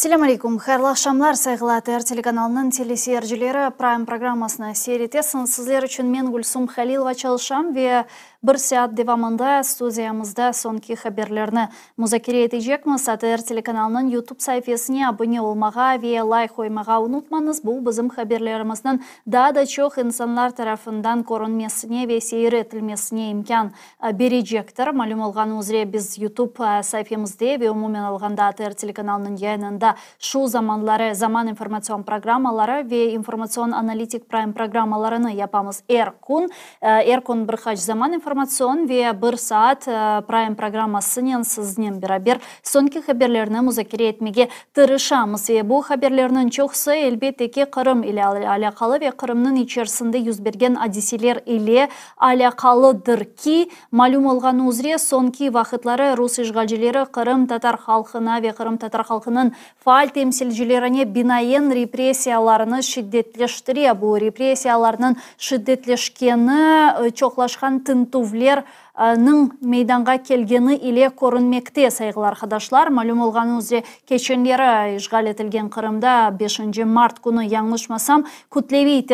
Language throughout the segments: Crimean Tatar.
Selâm aleyküm, hayırlı aqşamlar, sayğılı ATR telekanalınıñ teleseyircileri, Prime programmasını seyir etesiñiz. Sizler içün men, Gülsum Halilova, çalışam ve bir saat devamında studiyamızda soñki haberlerni muzakere etecekmiz. ATR telekanalınıñ YouTube saifesine abone olmağa ve layk qoymağa unutmañız, bu bizim haberlerimizniñ daa da çoq insanlar tarafından körünmesine ve seyir etilmesine imkân berecektir. Malüm olğanı üzre, biz YouTube saifemizde ve umumen alğanda ATR telekanalınıñ yayınında şu zamanları Zaman informatsion programmaları ve informatsion-analitik Prime programmalarını yapamız er kün. Er kün bir qaç Zaman informatsion ve bir saat Prime programmasınen siznen beraber soñki haberlerni muzakere etmege tırışamız. Ve bu haberlerniñ çoqusı, elbette ki, Qırım ile alâqalı ve Qırımnıñ içerisinde yüz bergen adiseler ile alâqalıdır ki, malüm olğanı üzre, soñki vaqıtları rus işğalcileri qırımtatar halqına ve qırımtatar halqınıñ faal temsilcilerine binaen repressiyalarını şiddetleştire. Bu repressiyalarnıñ şiddetleşkeni çoqlaşqan tintüvler nıñ meydanğa kelgeni ile körünmekte, sayğılı arqadaşlar. Malüm olğanı üzre, keçenleri işğal etilgen Qırımda beşinci mart künü, yañlışmasam, kütleviy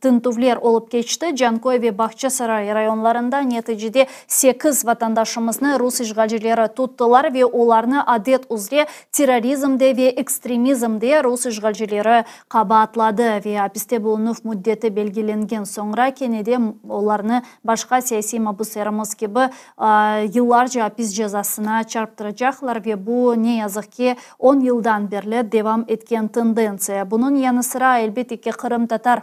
tintüvler olıp keçti. Canköy ve Bağçasaray rayonlarında neticede sekiz vatandaşımıznı rus işğalcileri tuttılar ve olarnı adet üzre terrorizmde ve ekstremizmde rus işğalcileri qabaatladı ve apiste bulunuv müddeti belgilengen soñra kene de olarnı Başqa siyasiy mabuslerimiz kibi, yıllarca apis cezasına çarptıracaqlar ve bu, ne yazıq ki, on yıldan berli devam etken tendentsiya. Bunıñ yanı sıra, elbette ki, qırımtatar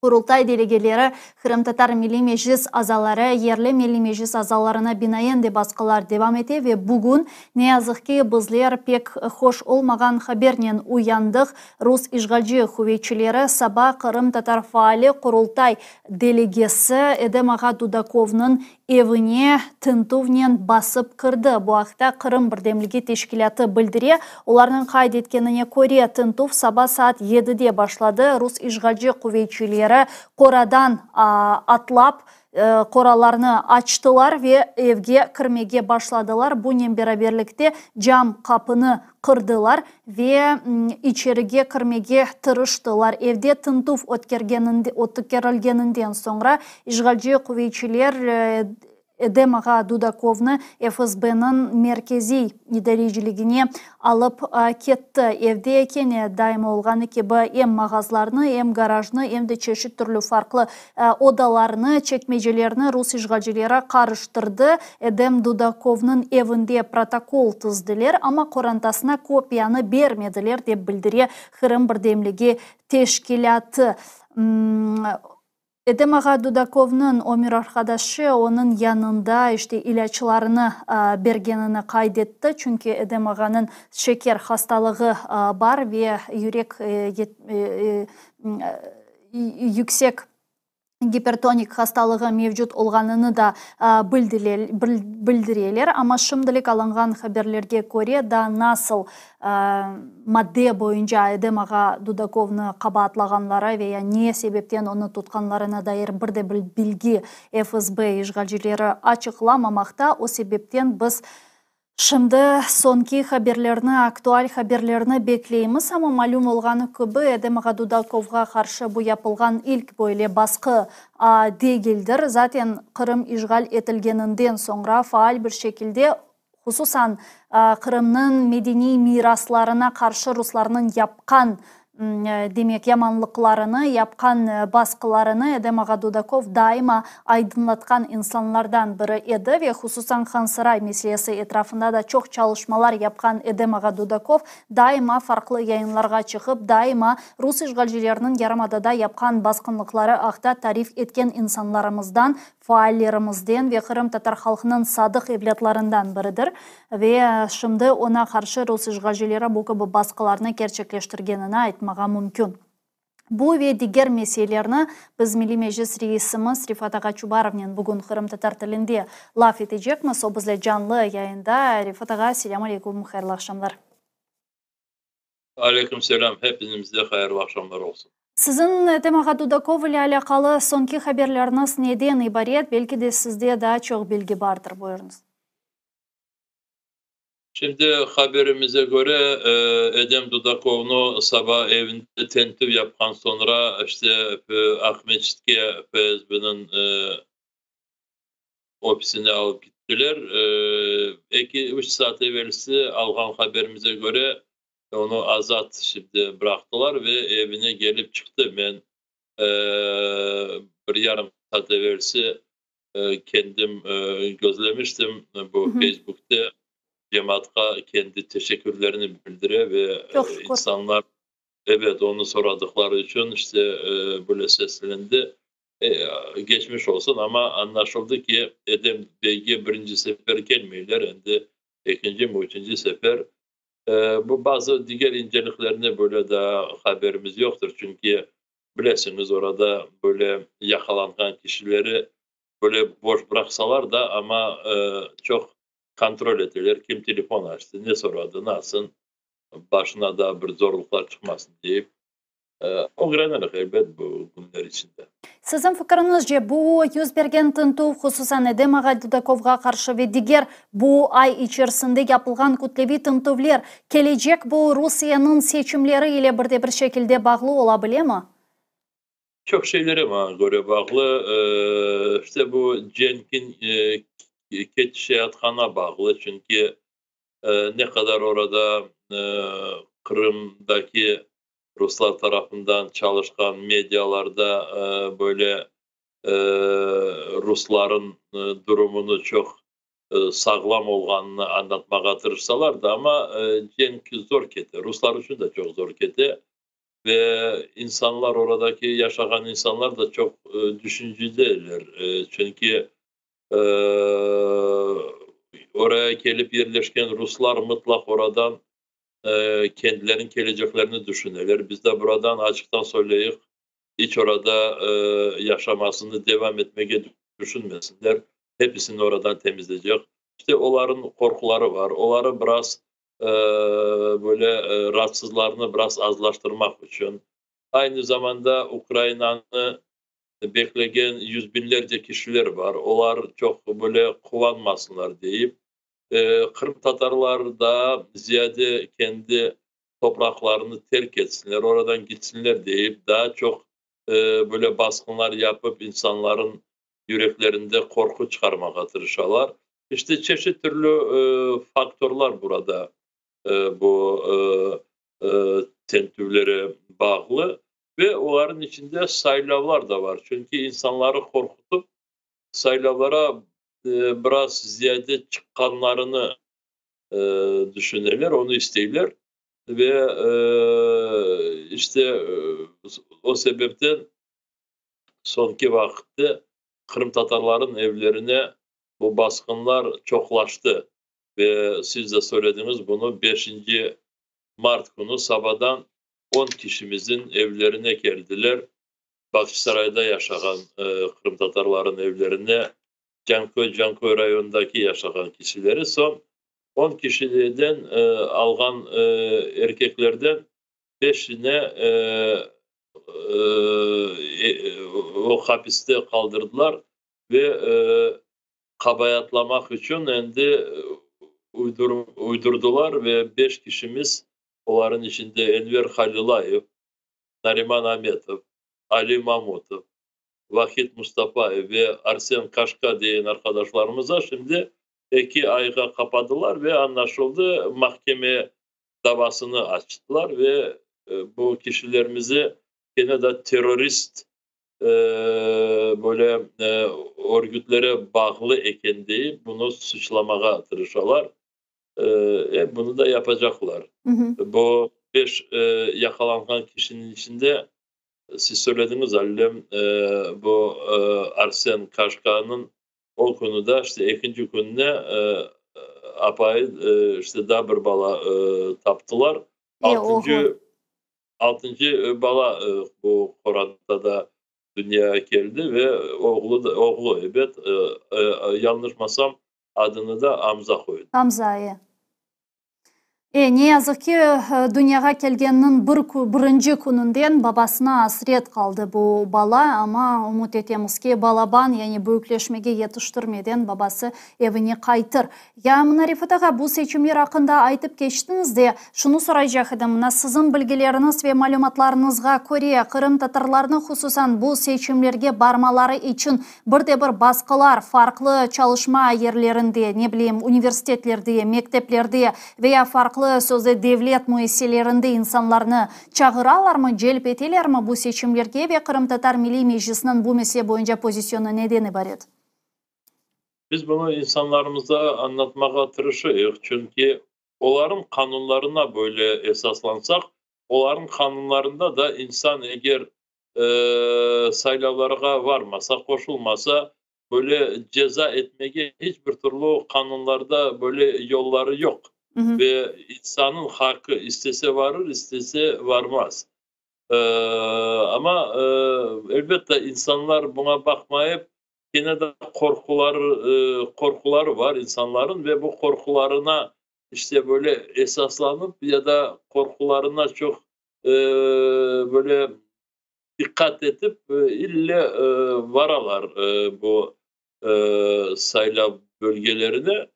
Qurultay delegeleri, Qırımtatar Milliy Meclis azaları, yerli Milliy Meclis azalarına binaen de basqılar devam ete ve bugün, ne yazıq ki, bizler pek hoş olmağan habernen uyandıq, Rus işğalci quvetçileri saba qırımtatar faali, Qurultay delegesi Edem ağa Dudakovnıñ evine tintüvnen basıp kirdi. Bu aqta Qırım birdemligi teşkilâtı bildire. Olarnıñ qayd etkenine köre, tintüv saba saat yedide başladı, rus işğalci quvetçileri qoradan atlap, qoralarnı açtılar ve evge kirmege başladılar, bunen beraberlikte cam qapını qırdılar ve içerige kirmege tırıştılar. Evde tintüv ötkerilgeninden soñra işğalci quvetçiler Edem ağa Dudakovnı FSBniñ merkeziy idareciligine alıp ketti. Evde kene daima olğanı kibi em mağazlarnı, em garajnı, em de çeşit türlü farqlı odalarnı, çekmecelerni rus işğalcileri qarıştırdı. Edem Dudakovnıñ evinde protokol tizdiler, amma qorantasına kopiyanı bermediler, dep bildire Qırım birdemligi teşkilâtı. Edem ağa Dudakovnıñ ömür arqadaşı onıñ yanında, işte, ilâclarını bergenini qayd etti, çünki Edem ağanıñ şeker hastalığı bar ve yürek yüksek gipertonik hastalığı mevcut olğanını da bildireler. Amma şimdilik alınğan haberlerge köre, daa nasıl madde boyunca Edem ağa Dudakovnı qabaatlağanları ve ya ne sebepten onı tutqanlarına dair bir de bir bilgi FSB işğalcileri açıqlamamaqta. O sebepten biz şimdi soñki haberlerni, aktual haberlerni bekleymiz. Amma malüm olğanı kibi, Edem ağa Dudakovğa qarşı bu yapılğan ilk böyle basqı degildir. Zaten Qırım işğal etilgeninden soñra faal bir şekilde Hususan, Qırımnıñ medeniy miraslarına qarşı ruslarnıñ yapqan, demek, yamanlıqlarını, yapqan basqılarını Edem ağa Dudakov daima aydınlatqan insanlardan biri edi ve hususan Hansaray meselesi etrafında da çoq çalışmalar yapqan Edem ağa Dudakov daima farqlı yayınlarğa çıqıp, daima rus işğalcileriniñ yarımadada yapqan basqınlıqları aqta tarif etken insanlarımızdan faallerimizden ve qırımtatar halqınıñ sadıq evlâtlarından biridir ve şimdi oña qarşı rus işğalcileri bu kibi basqılarnı kerçekleştirgenini aytmağa mümkün. Bu ve diger meselelerni biz Milliy Meclis reisimiz Refat ağa Çubarovnen bugün qırımtatar tilinde laf etecekmiz. O bizle canlı yayında. Refat ağa, selâm aleyküm, hayırlı aqşamlar. Aleyküm selâm, hepinimizde hayırlı aqşamlar olsun. Siziñ Edem ağa Dudakov ile alâqalı soñki haberleriñiz neden ibaret? Belki de sizde daa çoq bilgi bardır. Buyurıñız. Şimdi haberimize köre, Edem Dudakovnı saba evinde tentüv yapqan soñra, işte, Aqmescitke FSBniñ ofisine alıp gittiler. Eki-üç saat evelsi alğan haberimize köre, onı azat şimdi bıraqtılar ve evine kelip çıqtı. Men bir yarım saat evelsi kendim gözlemiştim bu Feysbukte cemaatqa kendi teşekkürlerini bildire ve insanlar, ebet, onı soradıqları içün işte böyle seslendi. Geçmiş olsun, amma añlaşıldı ki, Edem beyge birinci sefer kelmeyler, endi ekincimi, üçünci sefer. Bu bazı diger inceliklerine böyle daa haberimiz yoqtır, çünki bilesiñiz, orada böyle yaqalanğan kişileri böyle boş bıraqsalar da, amma çoq kontrol eteler, kim telefon açtı, ne soradı, nasıl, başına daa bir zorluqlar çıqmasın deyip. Ögreniriq, elbet, bu künler içinde. Siziñ fikiriñizce, bu yüz bergen tintüv, hususan Edem ağa Dudakovğa qarşı ve diger bu ay içerisinde yapılğan kütleviy tintüvler, kelecek bu Rusiyeniñ seçimleri ile bir de bir şekilde bağlı ola bilemi? Çoq şeylere maña köre bağlı. İşte bu cenkiñ ketişatqanına bağlı, çünki ne qadar orada Qırımdaki ruslar tarafından çalışqan medialarda böyle rusların durumını çoq sağlam olğanını añlatmağa tırışsalar da, amma cenk zor kete, ruslar içün de çoq zor kete ve insanlar, oradaki yaşağan insanlar da çoq düşüncedeler, çünki oraya kelip yerleşken ruslar mıtlaq oradan kendileriniñ keleceklerini düşüneler. Biz de buradan açıqtan söyleyik, iç orada yaşamasını devam etmege düşünmesinler, episini oradan temizleycek. İşte olarnıñ qorquları bar, oları biraz böyle raatsızlarını biraz azlaştırmaq içün. Aynı zamanda Ukrainanı beklegen yüz biñlerce kişiler bar, olar çoq böyle quvanmasınlar deyip, qırımtatarlar daa ziyade kendi topraqlarını terk etsinler, oradan gitsinler deyip, daa çoq böyle basqınlar yapıp, insanların yüreklerinde qorqu çıqarmağa tırışalar. İşte çeşit türlü faktorlar burada bu tentüvlere bağlı ve olarnıñ içinde saylavlar da bar, çünki insanları qorqutıp, saylavlara biraz ziyade çıqqanlarını düşüneler, onı isteyler ve işte o sebepten soñki vaqıtte qırımtatarlarnıñ evlerine bu basqınlar çoqlaştı ve siz de söylediñiz bunı, 5 mart künü sabadan 10 kişimizin evlerine keldiler, Bağçasarayda yaşağan qırımtatarlarnıñ evlerine, Canköy, Canköy rayonındaki yaşağan kişileri. Soñ 10 kişiden alğan erkeklerden beşine o hapiste qaldırdılar ve qabaatlamaq içün endi uydurdılar ve beş kişimiz, olarnıñ içinde Enver Halilayev, Nariman Ametov, Ali Mamutov, Vahid Mustafayev ve Arsen Kaşka degen arqadaşlarımıza şimdi 2 ayğa qapadılar ve añlaşıldı, mahkeme davasını açtılar ve bu kişilerimizi kene de terrorist böyle örgütlere bağlı eken deyip bunı suçlamağa tırışalar. Bunı da yapacaqlar. Bu beş yaqalanğan kişiniñ içinde, siz söylediñiz, Alem, bu Arsen Kaşkanıñ o künü de, işte ekinci kününe apayı işte daa bir bala taptılar. Altıncı bala bu qorantada dünyağa keldi ve oğlu da, oğlu, ebet, yañlışmasam, adını da Amza qoydı. Amza, e. E, ne yazıq ki, dünyağa kelgeniniñ bir birinci kününden babasına asret qaldı bu bala, amma ümüt etemiz ki, balaban, yani büyükleşmege yetiştirmeden babası evine qaytır. Ya mına, Refat ağa, bu seçimler aqqında aytıp keçtiñiz de, şunı soraycaq edim, mına siziñ bilgileriñiz ve malümatlarıñızğa köre, qırımtatarlarnı hususan bu seçimlerge barmaları içün Bir de bir basqılar farqlı çalışma yerlerinde, ne bileyim, universitetlerde, mekteplerde ve ya farqlı sözde devlet müessiselerinde insanlarnı çağıralarmı, celp etelermi bu seçimlerge ve Qırımtatar Milliy Meclisiniñ bu mesele boyunca pozisyonı neden ibaret? Biz bunı insanlarımıza añlatmağa tırışayıq, çünki olarnıñ qanunlarına böyle esaslansaq, olarnıñ qanunlarında da insan eger saylavlarğa varmasa, qoşulmasa, böyle ceza etmege hiç bir türlü qanunlarda böyle yolları yoq. Ve insannıñ haqqı, istese varır, istese varmaz. Amma, elbette, insanlar buña baqmayıp, kene de qorquları, qorquları bar insanların ve bu qorqularına işte böyle esaslanıp ya da qorqularına çoq böyle diqqat etip, ille varalar bu saylav bölgelerine.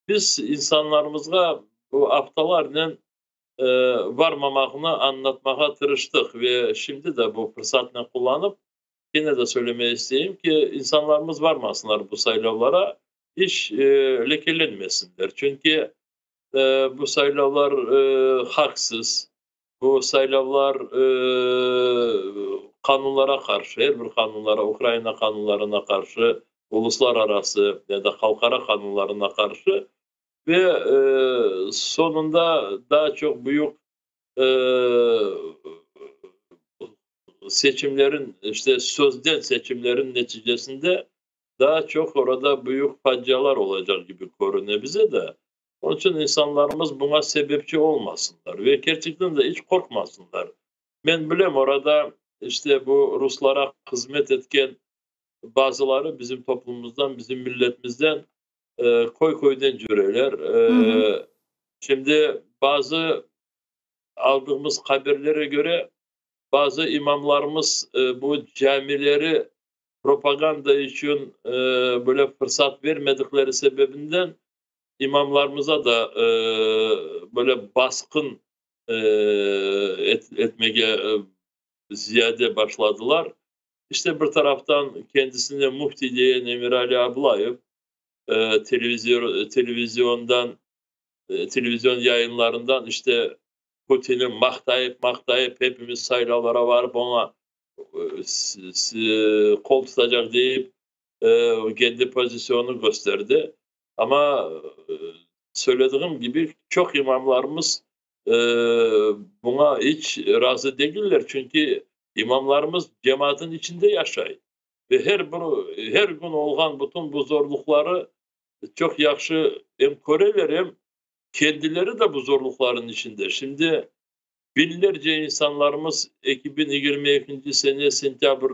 Biz insanlarımızğa bu aftalarnen varmamaqnı añlatmağa tırıştıq ve şimdi de bu fırsatnı qullanıp, kene de söylemege isteyim ki, insanlarımız varmasınlar bu saylavlara, iç lekelenmesinler. Çünki bu saylavlar haqsız, bu saylavlar qanunlara qarşı, er bir qanunlara, Ukraina qanunlarına qarşı, uluslararası ya da halqara qanunlarına qarşı ve soñunda daa çoq büyük seçimlerin, işte sözden seçimlerin neticesinde daa çoq orada büyük facialar olacaq kibi körüne bize de. Onıñ içün insanlarımız buña sebepçi olmasınlar ve kerçekten de iç qorqmasınlar. Men bilem, orada işte bu ruslara hızmet etken bazıları bizim toplumımızdan, bizim milletimizden köy-köyden cüreler. Şimdi bazı aldığımız haberlere köre, bazı imamlarımız bu camileri propaganda içün böyle fırsat vermedikleri sebebinden imamlarımıza da böyle basqın etmege ziyade başladılar. İşte bir taraftan kendisine müfti diyen Emirali Ablayev televiziondan, televizion yayınlarından işte Putinni maqtayıp, maqtayıp, hepimiz saylavlara barıp oña qol tutacaq deyip, kendi pozisyonını kösterdi. Amma, söylediğim kibi, çoq imamlarımız buña iç razı degiller, çünki imamlarımız cemaatın içinde yaşay ve her bir, her kün olğan bütün bu zorluqları çoq yahşı em köreler, em kendileri de bu zorluqların içinde. Şimdi biñlerce insanlarımız 2022-nci sene sentâbr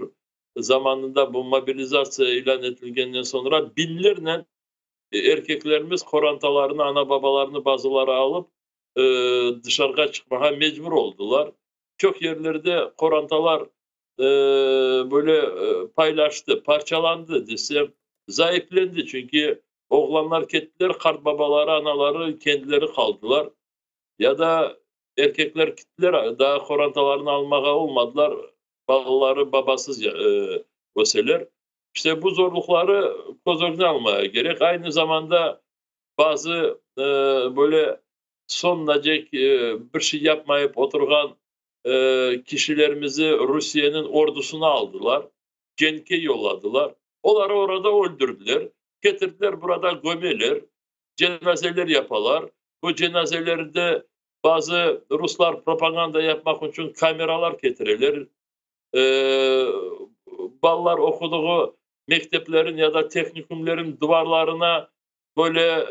zamanında bu mobilizatsiya ilân etilgenden soñra biñlernen erkeklerimiz qorantalarını, ana-babalarını bazıları alıp dışarığa çıqmağa mecbur oldılar. Çoq yerlerde qorantalar böyle paylaştı, parçalandı desem, zayıflendi, çünki oğlanlar kettiler, qartbabaları, anaları kendileri qaldılar. Ya da erkekler kittiler, daa qorantalarını almağa olmadılar, balaları babasız öseler. İşte bu zorluqları köz ögüne almaya kerek. Aynı zamanda bazı böyle soñunacek bir şey yapmayıp oturğan kişilerimizi Rusiyeniñ ordusına aldılar, cenkke yolladılar. Oları orada öldürdiler, ketirdiler burada gömeler, cenazeler yapalar. Bu cenazelerde bazı ruslar propaganda yapmaq içün kameralar ketireler. Balalar oqudığı mekteplerin ya da tehnikumlerin duvarlarına böyle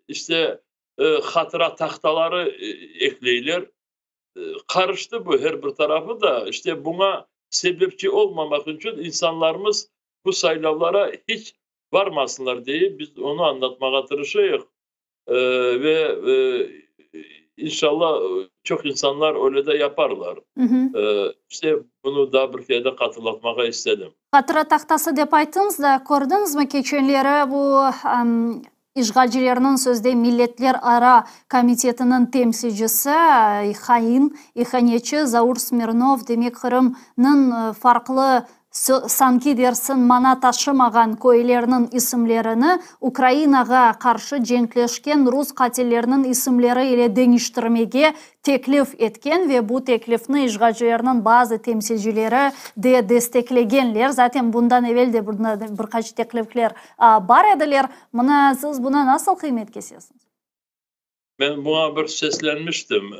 işte hatıra tahtaları ekleyler. Qarıştı bu her bir tarafı da. İşte buña sebepçi olmamaq içün insanlarımız bu saylavlara hiç varmasınlar diye biz onı añlatmağa tırışayıq. Ve inşallah çoq insanlar öyle de yaparlar. İşte bunı daa bir kere de hatırlatmağa istedim. Hatıra tahtası dep ayttıñız da, kördiñizmi keçenleri bu işğalcilerniñ sözde milletlerara komitetiniñ temsilcisi, hain, ihanetçi Zaur Smirnov, demek Qırımnıñ farqlı Sanki dersiñ mana taşımağan köylerniñ isimlerini Ukrainağa qarşı cenkleşken rus qatilleriniñ isimleri ile deñiştirmege teklif etken ve bu teklifni işğalcilerniñ bazı temsilcileri de desteklegenler. Zaten bundan evel de bir qaç teklifler bar ediler. Mına siz buna nasıl qıymet kesesiñiz? Men buña bir seslenmiştim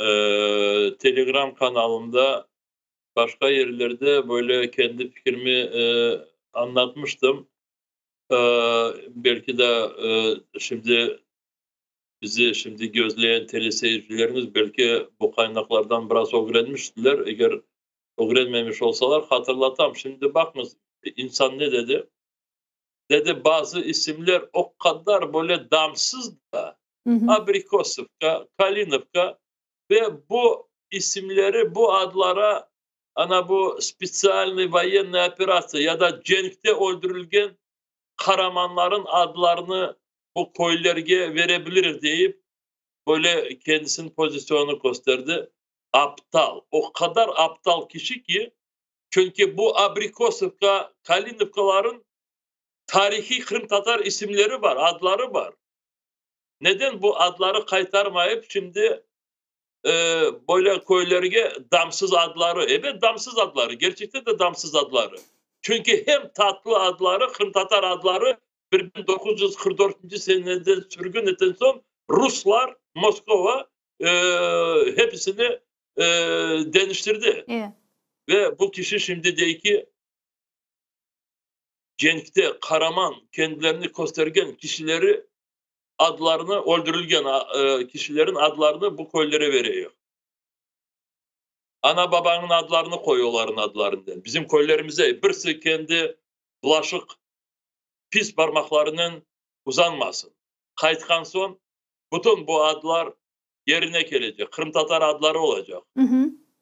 Telegram kanalımda. Başqa yerlerde böyle kendi fikrimi añlatmıştım. Belki de şimdi bizi şimdi gözleyen teleseyircilerimiz belki bu qaynaqlardan biraz ögrenmiştiler. Eger ögrenmemiş olsalar, hatırlatam. Şimdi baqıñız, insan ne dedi? Dedi, bazı isimler o qadar böyle damsız da, Abrikosovka, Kalinovka, Ve bu isimleri, bu adlara ana bu spetsialnıy voyennıy operatsiya ya da cenkte öldürilgen qaramanların adlarını bu köylerge verebiliriz deyip, böyle kendisiniñ pozisyonını kösterdi. Aptal, o qadar aptal kişi ki, çünki bu Abrikosovka, Kalinovkaların tarihiy qırımtatar isimleri bar, adları bar. Neden bu adları qaytarmayıp, şimdi böyle köylerge damsız adları, ebet, damsız adları, gerçekten de damsız adları, çünki hem tatlı adları, qırımtatar adları 1944 seneden sürgün eten soñ ruslar, Moskova, hepisini deñiştirdi. Ve bu kişi şimdi dey ki, cenkte qaraman kendilerini köstergen kişileri adlarını, öldürilgen kişilerin adlarını bu köylere vereyik. Ana-babañıñ adlarını qoy olarnıñ adlarınen. Bizim köylerimize birisi kendi bulaşıq pis parmaqlarınen uzanmasın. Qaytqan soñ bütün bu adlar yerine kelecek, qırımtatar adları olacaq.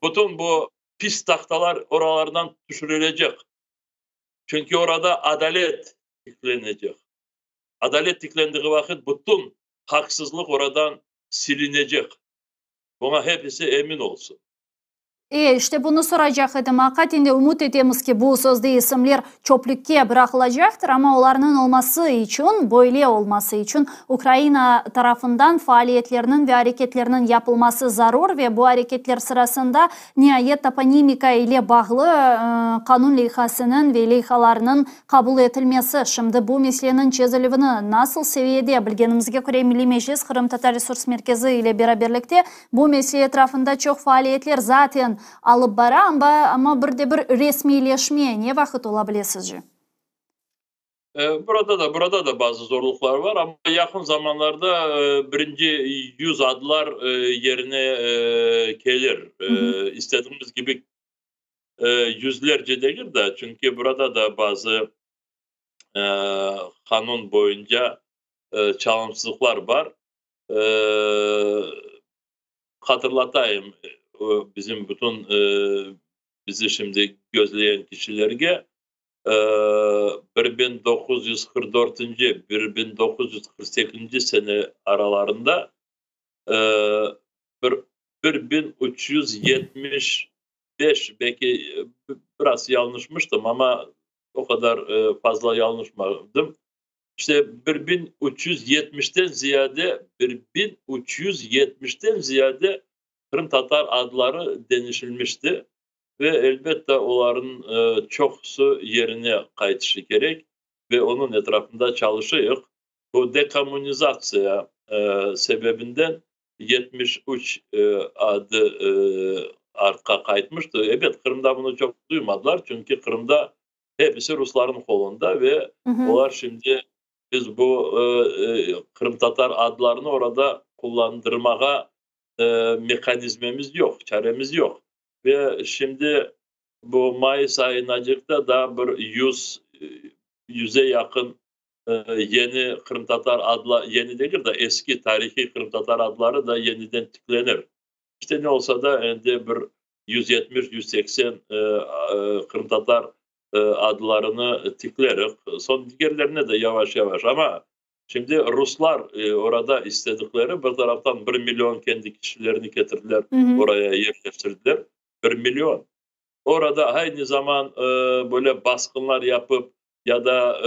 Bütün bu pis tahtalar oralardan tüşürilecek. Çünki orada adalet tiklenecek. Adalet tiklendiği vaqıt bütün haqsızlıq oradan silinecek. Buña hepisi emin olsun. E, işte bunı soracaq edim. Aqiqaten de ümüt etemiz ki, bu sözde isimler çöplükke bıraqılacaqtır, amma olarnıñ olması içün, böyle olması içün Ukraina tarafından faaliyetlerniñ ve areketlerniñ yapılması zarur ve bu areketler sırasında niayet toponimika ile bağlı qanun leyhasınıñ ve leyhalarnıñ qabul etilmesi. Şimdi bu meseleniñ çezilüvini nasıl seviyede bilgenimizge köre Milliy Meclis Qırımtatar Resurs Merkezi ile beraberlikte bu mesele etrafında çoq faaliyetler zaten alıp bara, amma bir de bir resmiyleşme ne vaqıt ola bile sizce? Burada da, burada da bazı zorluqlar var, amma yaqın zamanlarda birinci 100 adlar yerine kelir. İstediğimiz kibi yüzlerce degil de, çünki burada da bazı qanun boyunca çalımsızlıqlar bar. Hatırlatayım, bizim bütün bizi şimdi gözleyen kişilerge, 1944-nci, 1948-nci sene aralarında bir 1375, belki biraz yalnışmıştım, amma o qadar fazla yalnışmadım, işte 1370-ten ziyade, 1370-ten ziyade qırımtatar adları deñişilmişti. Ve, elbette, olarnıñ çoqusı yerine qaytışı kerek ve onıñ etrafında çalışıyıq. Bu dekommunizatsiya sebebinden 73 adı artqa qaytmıştı. Ebet, Qırımda bunı çoq duymadılar, çünki Qırımda hepisi ruslarnıñ qolunda ve olar şimdi biz bu qırımtatar adlarını orada qullandırmağa mehanizmemiz yoq, çaremiz yoq. Ve şimdi bu mayıs ayınacıqta daa bir yüz, yüze yaqın. Yeni qırımtatar adla, yeni degil de, eski tarihiy qırımtatar adları da yeniden tiklenir. İşte ne olsa da endi bir 170, 180 qırımtatar adlarını tiklerik. Soñ digerlerine de yavaş-yavaş. Amma şimdi ruslar orada istedikleri, bir taraftan bir million kendi kişilerini ketirdiler, oraya yerleştirdiler, bir million. Orada aynı zaman böyle basqınlar yapıp ya da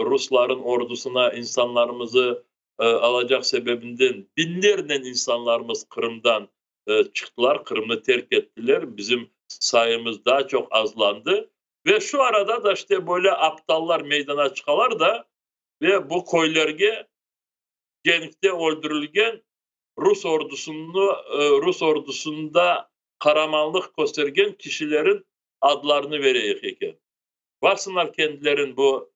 rusların ordusına insanlarımızı alacaq sebebinden biñlernen insanlarımız Qırımdan çıqtılar, Qırımnı terk ettiler, bizim sayımız daa çoq azlandı. Ve şu arada da işte böyle aptallar meydana çıqalar da ve bu köylerge cenkte öldürilgen rus ordusını, rus ordusında qaramanlıq köstergen kişilerin adlarını vereyik eken. Varsınlar kendilerin bu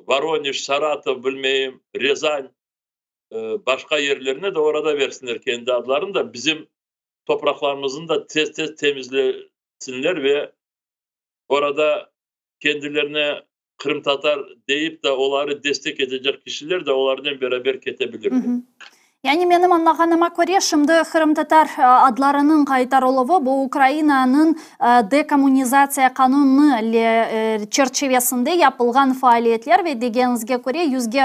Voronej, Saratov, bilmeyim, Râzan, başqa yerlerine de orada versinler kendi adlarını da, bizim topraqlarımıznı da tez-tez temizlesinler ve orada kendilerine qırımtatar deyip de oları destek etecek kişiler de olarnen beraber ketebilirler. Yani menim añlağanıma köre, şimdi qırımtatar adlarınıñ qaytarıluvı bu Ukrainanıñ dekommunizatsiya qanunı çerçivesinde yapılğan faaliyetler ve degeniñizge köre yüzge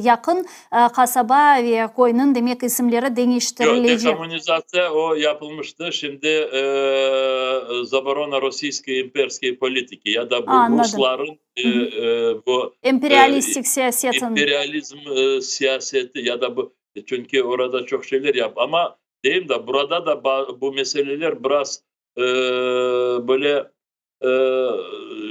yaqın qasaba ve köyniñ, demek, isimleri deñiştirilecek. Yoq, dekommunizatsiya o yapılmıştı, şimdi zaborona rossiyskoy imperskiy politiki ya da bu rusların bu imperialistik siyasetin imperializm siyaseti ya da bu, çünki orada çoq şeyler yap, amma deyim da, burada da bu meseleler biraz böyle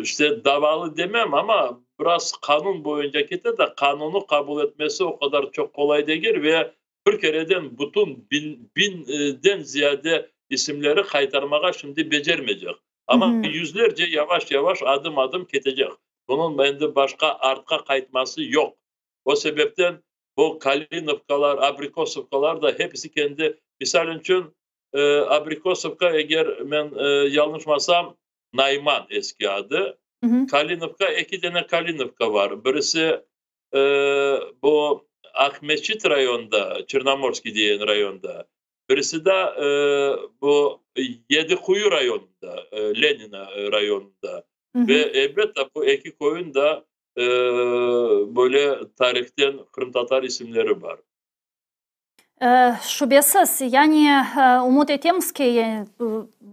işte davalı demem, amma biraz qanun boyunca kete de, qanunı qabul etmesi o qadar çoq qolay degil ve bir kereden bütün biñden ziyade isimleri qaytarmağa şimdi becermeycek. Amma yüzlerce yavaş-yavaş, adım-adım ketecek. Bunıñ endi başqa artqa qaytması yoq. O sebepten bu Kalinovkalar, Abrikosovkalar da hepisi kendi, misal içün, Abrikosovka, eger men yañlışmasam, Nayman eski adı. Kalinovka, eki dane Kalinovka bar. Birisi bu Aqmeçit rayonında, Çernomorskiy degen rayonda. Birisi de bu Yedi Quyu rayonında, Lenina rayonında. Ve elbette bu eki köyün de böyle tarihten qırımtatar isimleri bar. Şübesiz, yani ümüt etemiz ki,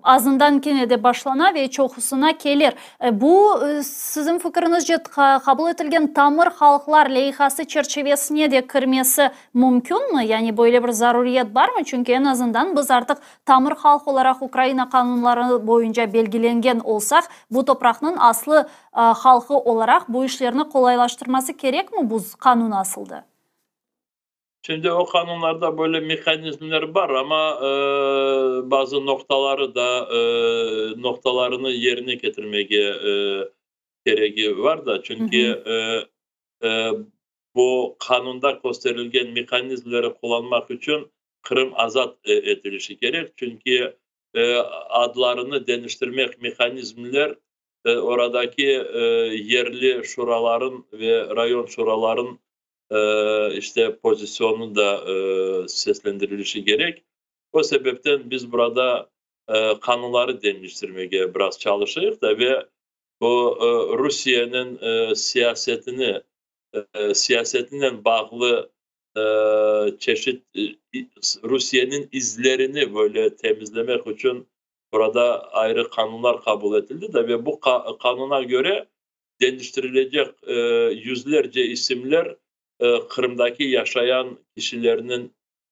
azından kene de başlana ve çoqusına kelir. Bu, siziñ fikiriñizce, qabul etilgen tamır halqlar leyhası çerçivesine de kirmesi mümkünmi? Yani böyle bir zaruriyet barmı? Çünki eñ azından biz artıq tamır halq olaraq Ukraina qanunları boyunca belgilengen olsaq, bu topraqnıñ aslı halqı olaraq bu işlerni qolaylaştırması kerekmi bu qanun asılda? Şimdi o qanunlarda böyle mehanizmler bar, amma bazı noqtaları da noqtalarını yerine ketirmege keregi var da, çünki bu qanunda kösterilgen mehanizmleri qullanmaq içün Qırım azat etilişi kerek, çünki adlarını deñiştirmek mehanizmler oradaki yerli şuraların ve rayon şuraların işte pozisyonı da seslendirilişi kerek. O sebepten biz burada qanunları deñiştirmege biraz çalışayıq da ve bu Rusiyeniñ siyasetini siyasetinen bağlı çeşit Rusiyeniñ izlerini böyle temizlemek içün burada ayrı qanunlar qabul etildi de ve bu qanuna köre deñiştirilecek yüzlerce isimler Qırımdaki yaşayan kişilerniñ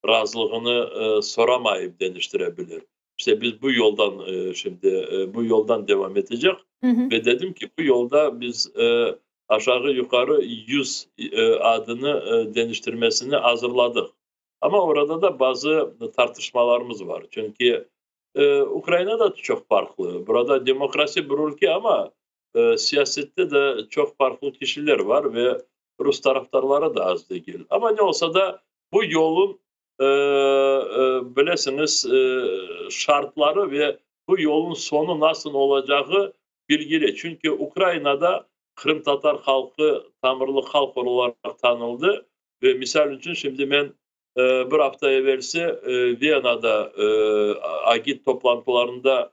razılığını soramayıp deñiştire bilir. İşte biz bu yoldan şimdi bu yoldan devam etecek ve dedim ki, bu yolda biz aşağı yuqarı 100 adını deñiştirmesini azırladıq. Amma orada da bazı tartışmalarımız var. Çünki Ukraina da çoq farqlı. Burada demokrasi bir ülke, amma siyasette de çoq farqlı kişiler var ve rus tarafdarları da az degil. Amma ne olsa da bu yolun, bilesiñiz, şartları ve bu yolun soñu nasıl olacağı belgili. Çünki Ukrainada. Qırımtatar halqı tamırlı halq olaraq tanıldı. Ve misal içün şimdi men bir afta evelsi Viyanada AGİT toplantılarında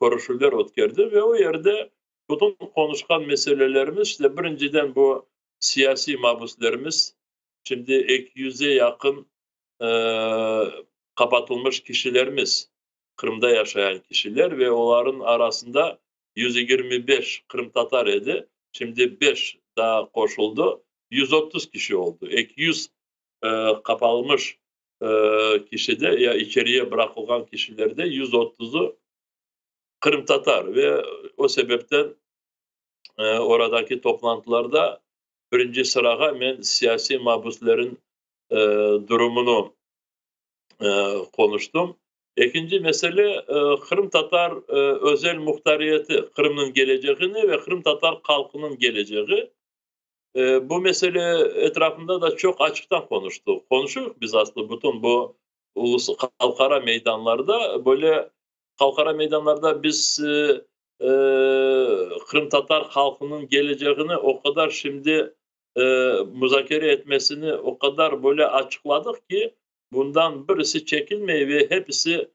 körüşüvler ötkerdim ve o yerde bütün qonuşqan meselelerimiz, işte birinciden bu siyasiy mabüslerimiz, şimdi eki yüze yaqın qapatılmış kişilerimiz, Qırımda yaşayan kişiler ve olarnıñ arasında 125 qırımtatar edi, şimdi beş daa qoşuldı, 130 kişi oldı. 200 qapalmış kişide ya içeriye bıraqılğan kişilerde 130-u qırımtatar ve o sebepten oradaki toplantılarda birinci sırağa men siyasiy mabüslerin durumını qonuştım. Ekinci mesele, qırımtatar özel muhtariyeti, Qırımnıñ kelecegini ve qırımtatar halqınıñ kelecegi. Bu mesele etrafında da çoq açıqtan qonuştıq. Qonuşuyıq biz aslı bütün bu ulus halqara meydanlarda. Böyle halqara meydanlarda biz qırımtatar halqınıñ kelecegini o qadar şimdi muzakere etmesini o qadar böyle açıqladıq ki, bundan birisi çekinmey ve hepisi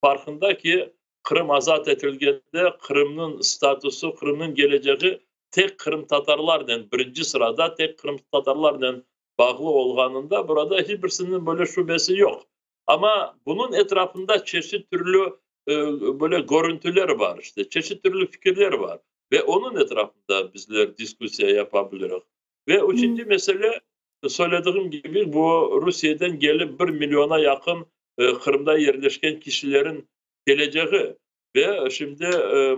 farqında ki, Qırım azat etilgende Qırımnıñ statusı, Qırımnıñ kelecegi tek qırımtatarlarnen, birinci sırada tek qırımtatarlarnen bağlı olğanında burada hiç birisiniñ böyle şübesi yoq. Amma bunıñ etrafında çeşit türlü böyle körüntüler bar, işte, çeşit türlü fikirler bar ve onıñ etrafında bizler diskussiya yapa biliriz. Ve üçünci mesele, söylediğim kibi, bu Rusiyeden kelip bir milliona yaqın Qırımda yerleşken kişilerin kelecegi. Ve şimdi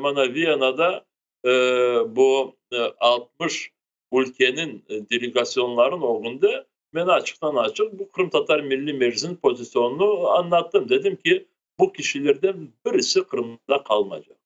mana Viyanada bu 60 ülkeniñ delegasyonlarınıñ ögünde men açıqtan-açıq bu Qırımtatar Milliy Meclisiniñ pozisyonını añlattım. Dedim ki, bu kişilerden birisi Qırımda qalmaycaq.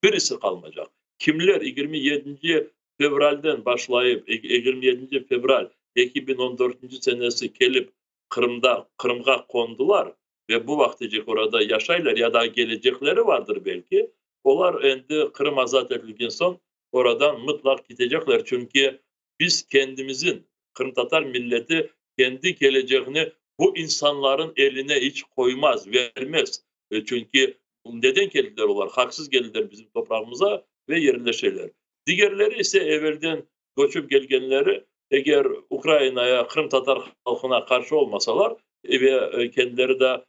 Birisi qalmaycaq. Kimler 27 fevralden başlayıp, 27 fevral 2014 senesi kelip Qırımda, Qırımğa qondılar ve bu vaqtecek orada yaşaylar ya da kelecekleri vardır belki, olar endi Qırım azat etilgen soñ oradan mıtlaq ketecekler, çünki biz kendimizin, qırımtatar milleti kendi kelecegini bu insanların eline iç qoymaz, vermez. Çünki neden keldiler olar? Haqsız keldiler bizim toprağımıza ve yerleşeler. Digerleri ise evelden köçip kelgenleri, eger Ukrainaya, qırımtatar halqına qarşı olmasalar ve kendileri de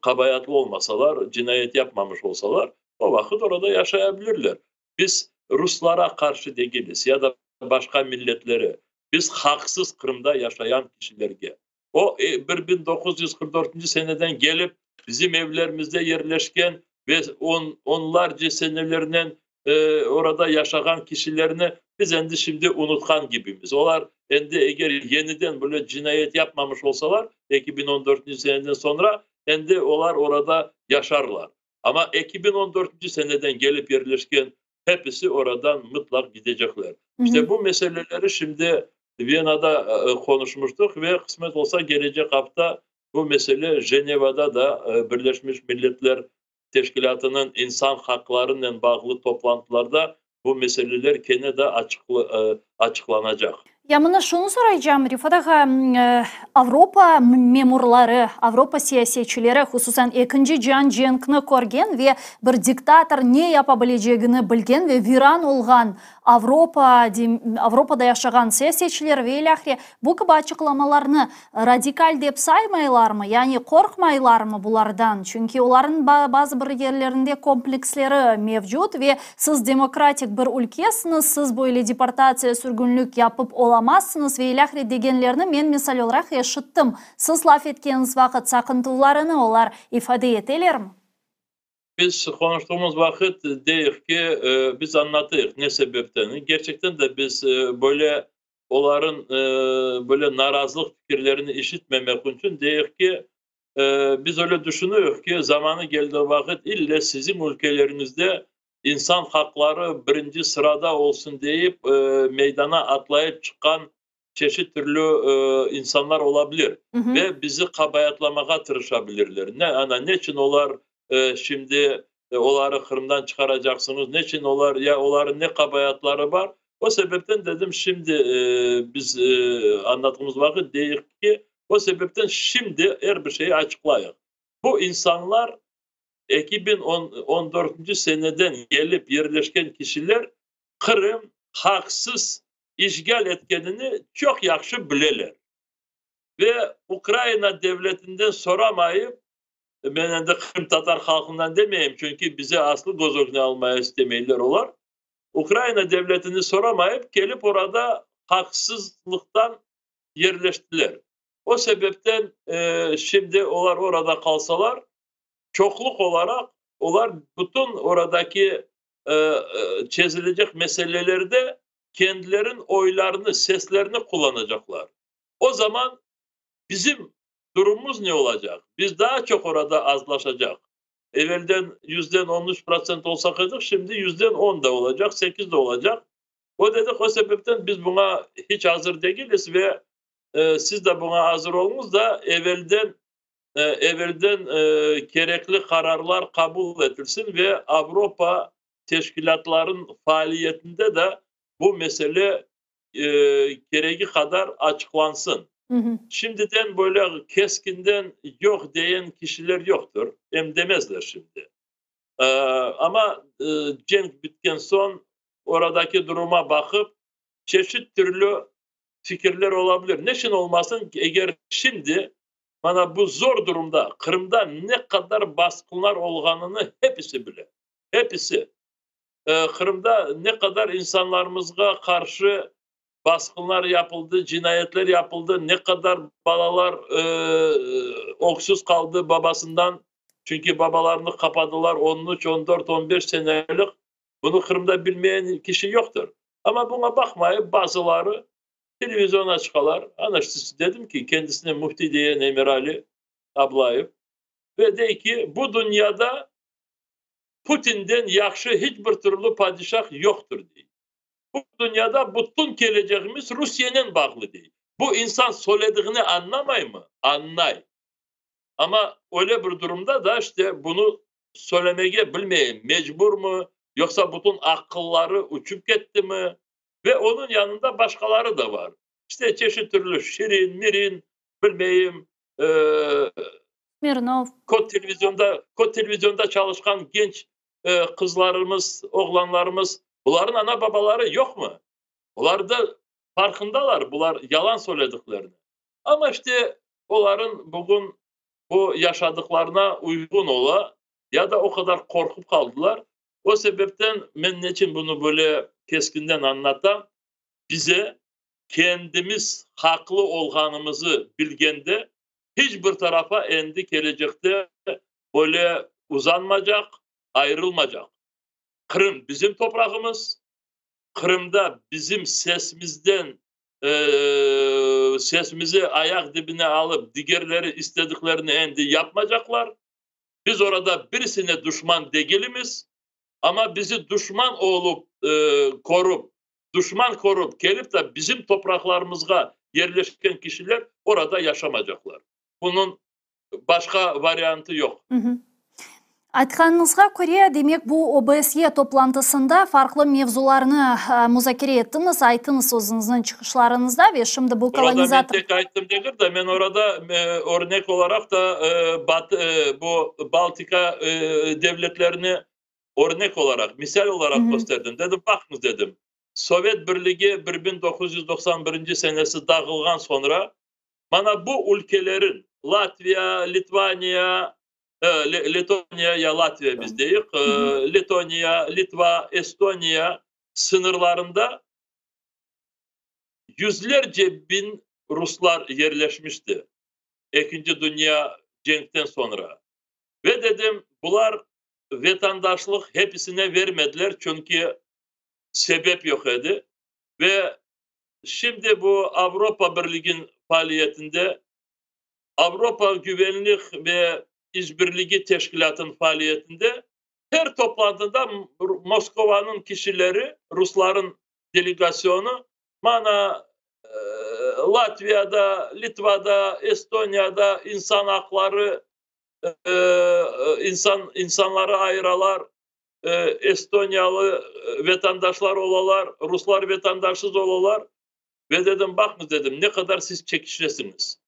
qabaatlı olmasalar, cinayet yapmamış olsalar, o vaqıt orada yaşaya bilirler. Biz ruslara qarşı degiliz ya da başqa milletlere. Biz haqsız Qırımda yaşayan kişilerge. O 1944 seneden kelip bizim evlerimizde yerleşken ve onlarca senelernen orada yaşağan kişilerni biz endi şimdi unutqan gibimiz. Olar endi eger yeniden böyle cinayet yapmamış olsalar 2014 seneden soñra endi olar orada yaşarlar. Amma 2014 seneden kelip yerleşken hepisi oradan mıtlaq gidecekler. İşte bu meseleleri şimdi Viyanada qonuşmuştuq ve qısmet olsa gelecek afta bu mesele Jenevada da Birleşmiş Milletler Teşkilâtınıñ insan haqlarınen bağlı toplantılarda bu meseleler kene de açıqlanacaq. Ya mına şunı soraycam, Refat ağa, Avropa memurları, Avropa siyasetçileri, hususan Ekinci cian cenkni körgen ve bir diktator ne yapa bilecegini bilgen ve viran olğan Avropa, Avropada yaşağan siyasetçiler ve ilâhre bu kibi açıqlamalarnı radikal dep saymaylarmı, yani qorqmaylarmı bulardan? Çünki olarnıñ bazı bir yerlerinde kompleksleri mevcut ve siz demokratik bir ülkesiñiz, siz böyle deportatsiya, sürgünlik yapıp olamazsıñız ve ilâhre degenlerini men misal olaraq eşittim. Siz laf etkeniñiz vaqıt saqıntılarını olar ifade etelermi? Biz qonuştığımız vaqıt deyik ki, biz añlatayıq ne sebepten. Kerçekten de biz böyle olarnıñ böyle narazılıq fikirlerini işitmemek içün deyik ki, biz öyle düşünüyik ki, zamanı keldiği vaqıt ille siziñ ülkeleriñizde insan haqları birinci sırada olsun deyip meydana atlayıp çıqqan çeşit türlü insanlar olabilir ve bizi qabaatlamağa tırışabilirler. Ne, ana, neçün olar şimdi oları Qırımdan çıqaracaqsıñız, neçün olar, ya olarnıñ ne qabaatları bar? O sebepten dedim, şimdi biz añlattığımız vaqıt deyik ki, o sebepten şimdi er bir şeyi açıqlayıq. Bu insanlar 2014 seneden kelip yerleşken kişiler Qırım haqsız işğal etkenini çoq yahşı bileler. Ve Ukraina devletinden soramayıp, men endi qırımtatar halqından demeyim, çünki bize aslı köz ögüne almaya istemeyler olar, Ukraina devletini soramayıp, kelip orada haqsızlıqtan yerleştiler. O sebepten şimdi olar orada qalsalar, çoqluq olaraq olar bütün oradaki çezilecek meselelerde kendilerin oylarını, seslerini qullanacaqlar. O zaman bizim durumumız ne olacaq? Biz daa çoq orada azlaşacaq. Evelden yüzden 13% olsaq edik, şimdi %10 da olacaq, 8 de olacaq. O dedik, o sebepten biz buña hiç azır degiliz ve siz de buña azır oluñız da, evelden evelden kerekli qararlar qabul etilsin ve Avropa teşkilâtlarınıñ faaliyetinde de bu mesele keregi qadar açıqlansın. Şimdiden böyle keskinden yoq deyen kişiler yoqtır, em demezler şimdi. Amma cenk bitken soñ oradaki duruma baqıp, çeşit türlü fikirler ola bilir. Neçün olmasın, eger şimdi mana bu zor durumda Qırımda ne qadar basqınlar olğanını hepisi bile, hepisi. Qırımda ne qadar insanlarımızğa qarşı basqınlar yapıldı, cinayetler yapıldı, ne qadar balalar öksüz qaldı babasından, çünki babalarını qapadılar 13, 14, 15 senelik. Bunı Qırımda bilmeyen kişi yoqtır. Amma buña baqmayıp, bazıları televizyona çıqalar. Ana, işte, dedim ki, kendisine müfti diyen Emirali Ablayev ve dey ki, bu dünyada Putinden yahşı hiç bir türlü padişah yoqtır, dey. Bu dünyada bütün kelecegimiz Rusiyenen bağlı, dey. Bu insan söylediğini añlamaymı? Añlay. Amma öyle bir durumda da işte bunı söylemege bilmeyim, mecburmı, yoqsa bütün aqılları uçıp kettimi? Ve onıñ yanında başqaları da bar. İşte çeşit türlü Şirin, Mirin, bilmeyim. Smirnov. Kod televizyonda çalışqan genç qızlarımız, oğlanlarımız, bularnıñ ana-babaları yoqmı? Olar da farqındalar, bular yalan söylediklerini. Amma işte olarnıñ bugün bu yaşadıqlarına uyğun ola, ya da o qadar qorqup qaldılar. O sebepten men neçün bunı böyle keskinden añlatam? Bize kendimiz haqlı olğanımızı bilgende, hiç bir tarafa endi kelecekte böyle uzanmaycaq, ayrılmaycaq. Qırım bizim toprağımız, Qırımda bizim sesimizden sesimizi ayaq dibine alıp, digerleri istediklerini endi yapmaycaqlar. Biz orada birisine duşman degilimiz, amma bizi duşman olup körip, duşman körip kelip de bizim topraqlarımızğa yerleşken kişiler orada yaşamaycaqlar. Bunıñ başqa variantı yoq. Aytqanıñızğa köre, demek, bu OBSE toplantısında farqlı mevzularnı muzakere ettiñiz, ayttıñız özüñizniñ çıqışlarıñızda ve şimdi bu kolonizator. Orada men tek ayttım degil de, men orada örnek olaraq da bu Baltika devletlerini örnek olaraq, misal olaraq kösterdim. Dedim, baqıñız, dedim, Sovet Birligi 1991 senesi dağılğan soñra, mana bu ülkelerin, Latviya, Litvaniya, Letoniya ya Latviya biz deyik, Letoniya, Litva, Estoniya sıñırlarında yüzlerce biñ ruslar yerleşmişti Ekinci dünya cenkten soñra. Ve dedim, bular vatandaşlıq hepisine vermediler, çünki sebep yoq edi. Ve şimdi bu Avropa Birliginiñ faaliyetinde, Avropa Güvenlik ve İşbirligi Teşkilâtınıñ faaliyetinde her toplantıda Moskovanıñ kişileri, rusların delegasyonu mana Latviyada, Litvada, Estoniyada insan aqları, insan insanları ayıralar. Estoniyalı vetandaşlar olalar, ruslar vetandaşsız olalar. Ve dedim, baqıñız, dedim, ne qadar siz çekişesiñiz.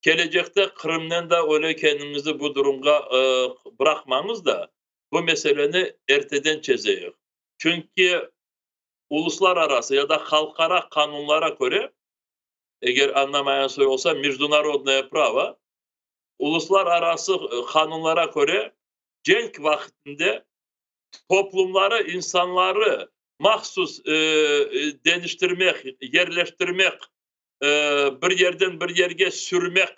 Kelecekte Qırımnen da öyle kendiñizni bu durumğa bıraqmañız da, bu meseleni erteden çezeyik. Çünki uluslararası ya da halqara qanunlara köre, eger añlamayan soy olsa, mejdunarodnoye pravo, uluslararası qanunlara köre, cenk vaqtında toplumları, insanları mahsus deñiştirmek, yerleştirmek, bir yerden bir yerge sürmek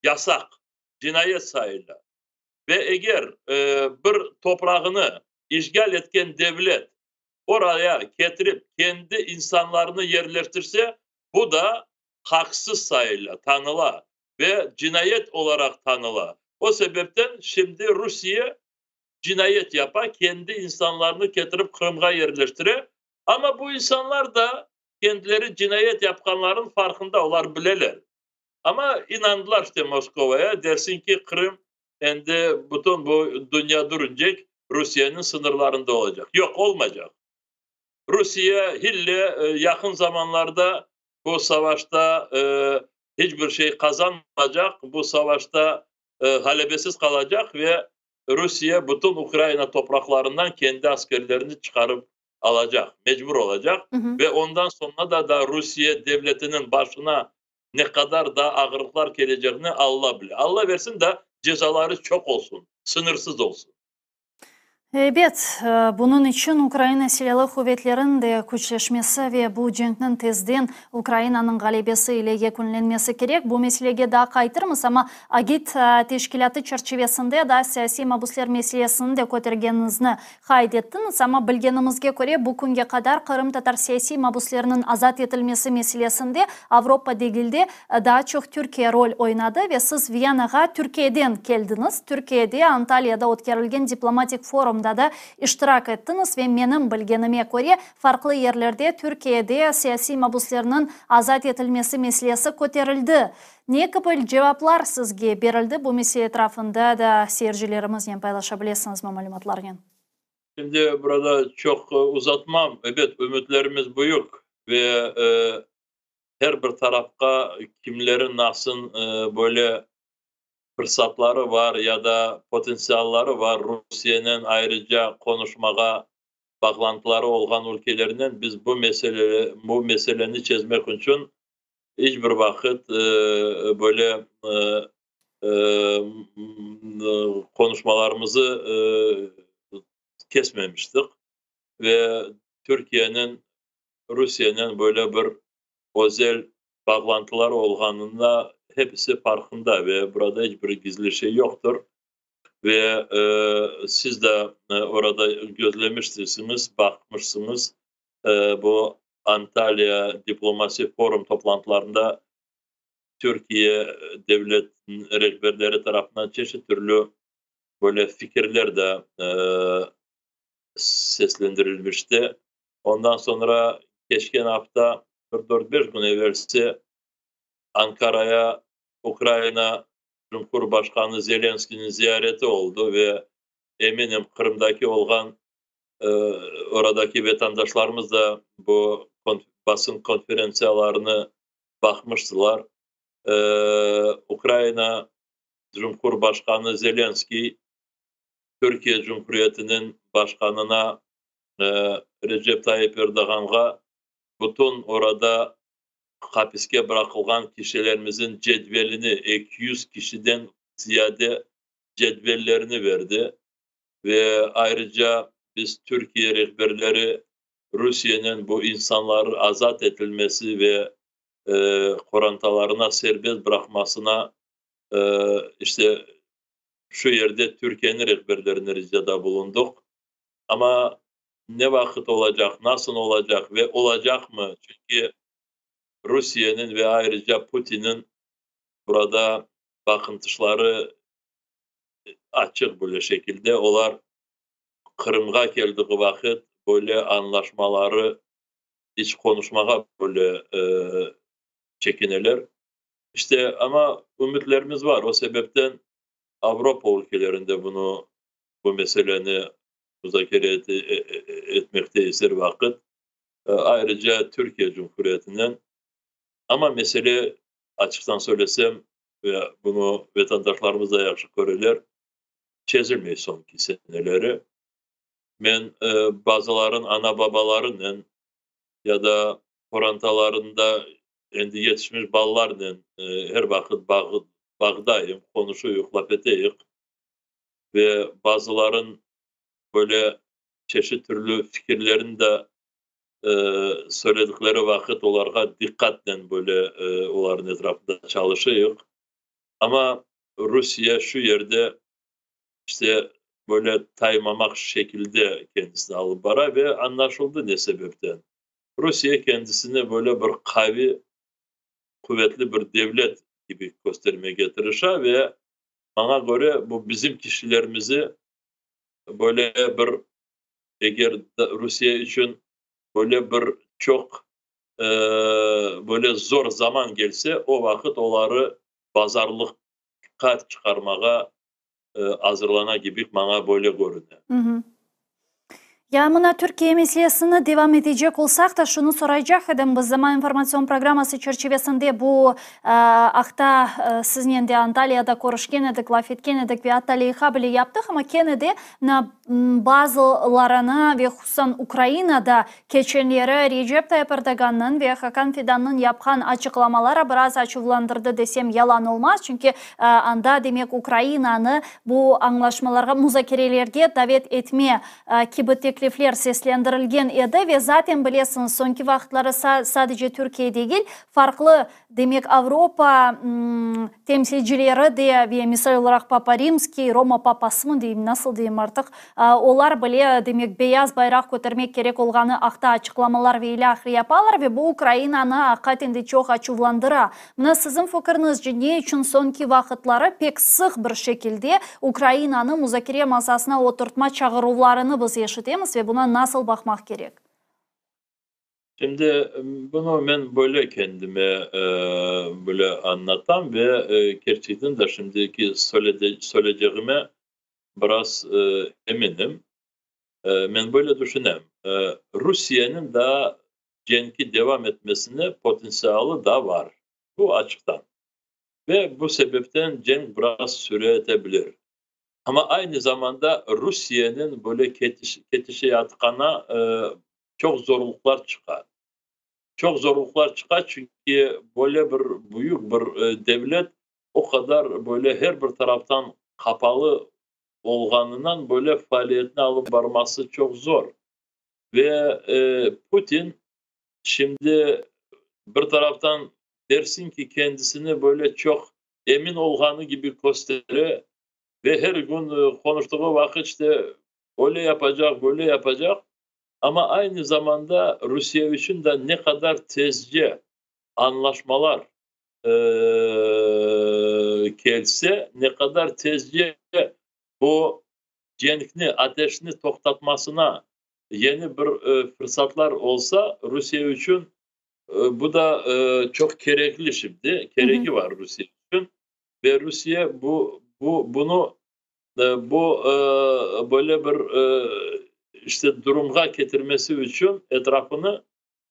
yasaq, cinayet sayıla. Ve eger bir toprağını işğal etken devlet oraya ketirip kendi insanlarını yerleştirse, bu da haqsız sayıla, tanıla ve cinayet olaraq tanıla. O sebepten şimdi Rusiye cinayet yapa, kendi insanlarını ketirip Qırımğa yerleştire. Amma bu insanlar da kendileri cinayet yapqanlarınıñ farqında, olar bileler. Amma inandılar işte Moskovaya, dersiñ ki, Qırım endi bütün bu dünya duruncek Rusiyeniñ sıñırlarında olacaq. Yoq, olmaycaq. Rusiye hille yaqın zamanlarda bu savaşta hiç bir şey qazanmaycaq, bu savaşta ğalebesiz qalacaq ve Rusiye bütün Ukraina topraqlarından kendi askerlerini çıqarıp alacaq, mecbur olacaq ve ondan soñra da da Rusiye devletiniñ başına ne qadar da ağırlıqlar kelecegini Alla bile. Alla versin da cezaları çoq olsun, sıñırsız olsun. Ebet, bunıñ içün Ukraina Silâlı quvetleriniñ de küçleşmesi ve bu cenkniñ tezden Ukrainanıñ ğalebesi ile yekünlenmesi kerek. Bu meselege daa qaytırmız, amma AGİT teşkilâtı çerçivesinde daa siyasiy mabüsler meselesini de kötergeniñizni qayd ettiñiz. Amma bilgenimizge köre, bu künge qadar qırımtatar siyasiy mabüsleriniñ azat etilmesi meselesinde Avropa degil de, daa çoq Türkiye rol oynadı ve siz Viyanağa Türkiyeden keldiñiz. Türkiyede, Antaliyada ötkerilgen diplomatik forumda da iştirak ettiñiz ve menim bilgenime köre, farqlı yerlerde Türkiyede siyasiy mabüslerniñ azat etilmesi meselesi köterildi. Ne kibi cevaplar sizge berildi? Bu mesele etrafında da seyircilerimiznen paylaşa bilesiñizmi malümatlarnen? Şimdi burada çoq uzatmam. Ebet, ümütlerimiz büyük ve her bir tarafqa kimlerin nasıl böyle fırsatları var ya da potentsialları var Rusiyenen ayrıca qonuşmağa bağlantıları olğan ülkelernen biz bu mesele bu meseleni çezmek içün iç bir vaqıt böyle qonuşmalarımızı kesmemiştik ve Türkiyeniñ Rusiyenen böyle bir özel bağlantıları olğanında hepisi farqında ve burada iç bir gizli şey yoqtır. Ve siz de orada gözlemiştirsiñiz, baqmışsıñız, bu Antalya diplomasi forum toplantılarında Türkiye devlet rehberleri tarafından çeşit türlü böyle fikirler de seslendirilmişti. Ondan soñra keçken afta, bir dört-beş kün evelsi Ankaraya Ukraina Cumhurbaşqanı Zelenskiyniñ ziyareti oldı ve eminim Qırımdaki olğan oradaki vetandaşlarımız da bu basın konferentsiyalarını baqmıştılar. Ukraina Cumhurbaşqanı Zelenskiy Türkiye Cumhuriyetiniñ başqanına Recep Tayyip Erdoğanğa bütün orada hapiske bıraqılğan kişilerimizin cedvelini, 200 kişiden ziyade cedvellerini berdi. Ve ayrıca biz Türkiye rehberleri Rusiyenen bu insanlar azat etilmesi ve qorantalarına serbest bıraqmasına işte şu yerde Türkiyeniñ rehberlerine ricada bulundıq. Amma ne vaqıt olacaq, nasıl olacaq ve olacaqmı? Çünki Rusiyeniñ ve ayrıca Putinniñ burada baqıntışları açıq böyle şekilde. Olar Qırımğa keldiği vaqıt böyle añlaşmaları iç qonuşmağa böyle çekineler. İşte, amma ümütlerimiz var. O sebepten Avropa ülkelerinde bunı, bu meseleni. muzakere etmekteyiz er vaqıt. Ayrıca Türkiye Cumhuriyetinen. Amma mesele, açıqtan söylesem, ve bunı vatandaşlarımız da yahşı köreler, çezilmey soñki seneleri. Men bazılarınıñ ana-babalarınen ya da qorantalarında endi yetişmiş balalarnen er vaqıt bağdayım, qonuşuyıq, laf eteyik. Ve bazılarınıñ böyle çeşit türlü fikirlerini de söyledikleri vaqıt olarğa diqqatnen böyle olarnıñ etrafında çalışıyıq. Amma Rusiye şu yerde işte böyle taymamaq şekilde kendisini alıp bara ve añlaşıldı ne sebepten. Rusiye kendisini böyle bir qaviy, quvetli bir devlet kibi köstermege tırışa ve maña köre bu bizim kişilerimizi böyle bir eger Rusiye içün böyle bir çoq böyle zor zaman kelse, o vaqıt oları bazarlıqqa çıqarmağa azırlana kibi maña böyle körüne. Ya mına Türkiye meselesini devam etecek olsaq da, şunı soraycaq edim. Biz Zaman informatsion programması çerçivesinde bu aqta siznen de Antaliyada körüşken edik, laf etken edik ve atta leyha bile yaptıq, amma kene de mına bazılarını ve hususan Ukrainada keçenleri Recep Tayyip Erdogannıñ ve Hakan Fidannıñ yapqan açıqlamaları biraz açuvlandırdı desem yalan olmaz, çünki anda, demek, Ukrainanı bu añlaşmalarğa, muzakerelerge davet etme kibi teklifler seslendirilgen edi ve zaten bilesiñiz, soñki vaqıtları sadece Türkiye degil, farqlı, demek, Avropa temsilcileri de ve misal olaraq Papa Rimskiy, Roma Papasımı deyim, nasıl deyim artıq, olar bile, demek, beyaz bayraq kötermek kerek olğanı aqta açıqlamalar ve ilâhre yapalar ve bu Ukrainanı aqiqaten de çoq açuvlandıra. Mına siziñ fikiriñizce, ne içün soñki vaqıtları pek sıq bir şekilde Ukrainanı muzakere masasına oturtma çağıruvlarını biz eşitemiz ve buña nasıl baqmaq kerek? Şimdi bunı men böyle kendime böyle añlatam ve kerçekten de şimdiki söyleycegime biraz eminim. Men böyle düşünem. Rusiyeniñ daa cenki devam etmesine potentsialı da bar. Bu açıqtan. Ve bu sebepten cenk biraz süre etebilir. Amma aynı zamanda Rusiyeniñ böyle ketişatqana çoq zorluqlar çıqa. Çoq zorluqlar çıqa, çünki böyle bir büyük bir devlet o qadar böyle her bir taraftan qapalı olğanından böyle faaliyetini alıp barması çoq zor. Ve Putin şimdi bir taraftan dersin ki, kendisini böyle çoq emin olğanı kibi köstere ve her kün qonuştığı vaqıt işte öyle yapacaq, böyle yapacaq. Amma aynı zamanda Rusiye içün de ne qadar tezce añlaşmalar kelse, ne qadar tezce bu cenkni, ateşni toqtatmasına yeni bir fırsatlar olsa, Rusiye içün bu da çoq kerekli şimdi, keregi var Rusiye içün. Ve Rusiye bu, bu, bunı bu böyle bir işte durumğa ketirmesi içün etrafını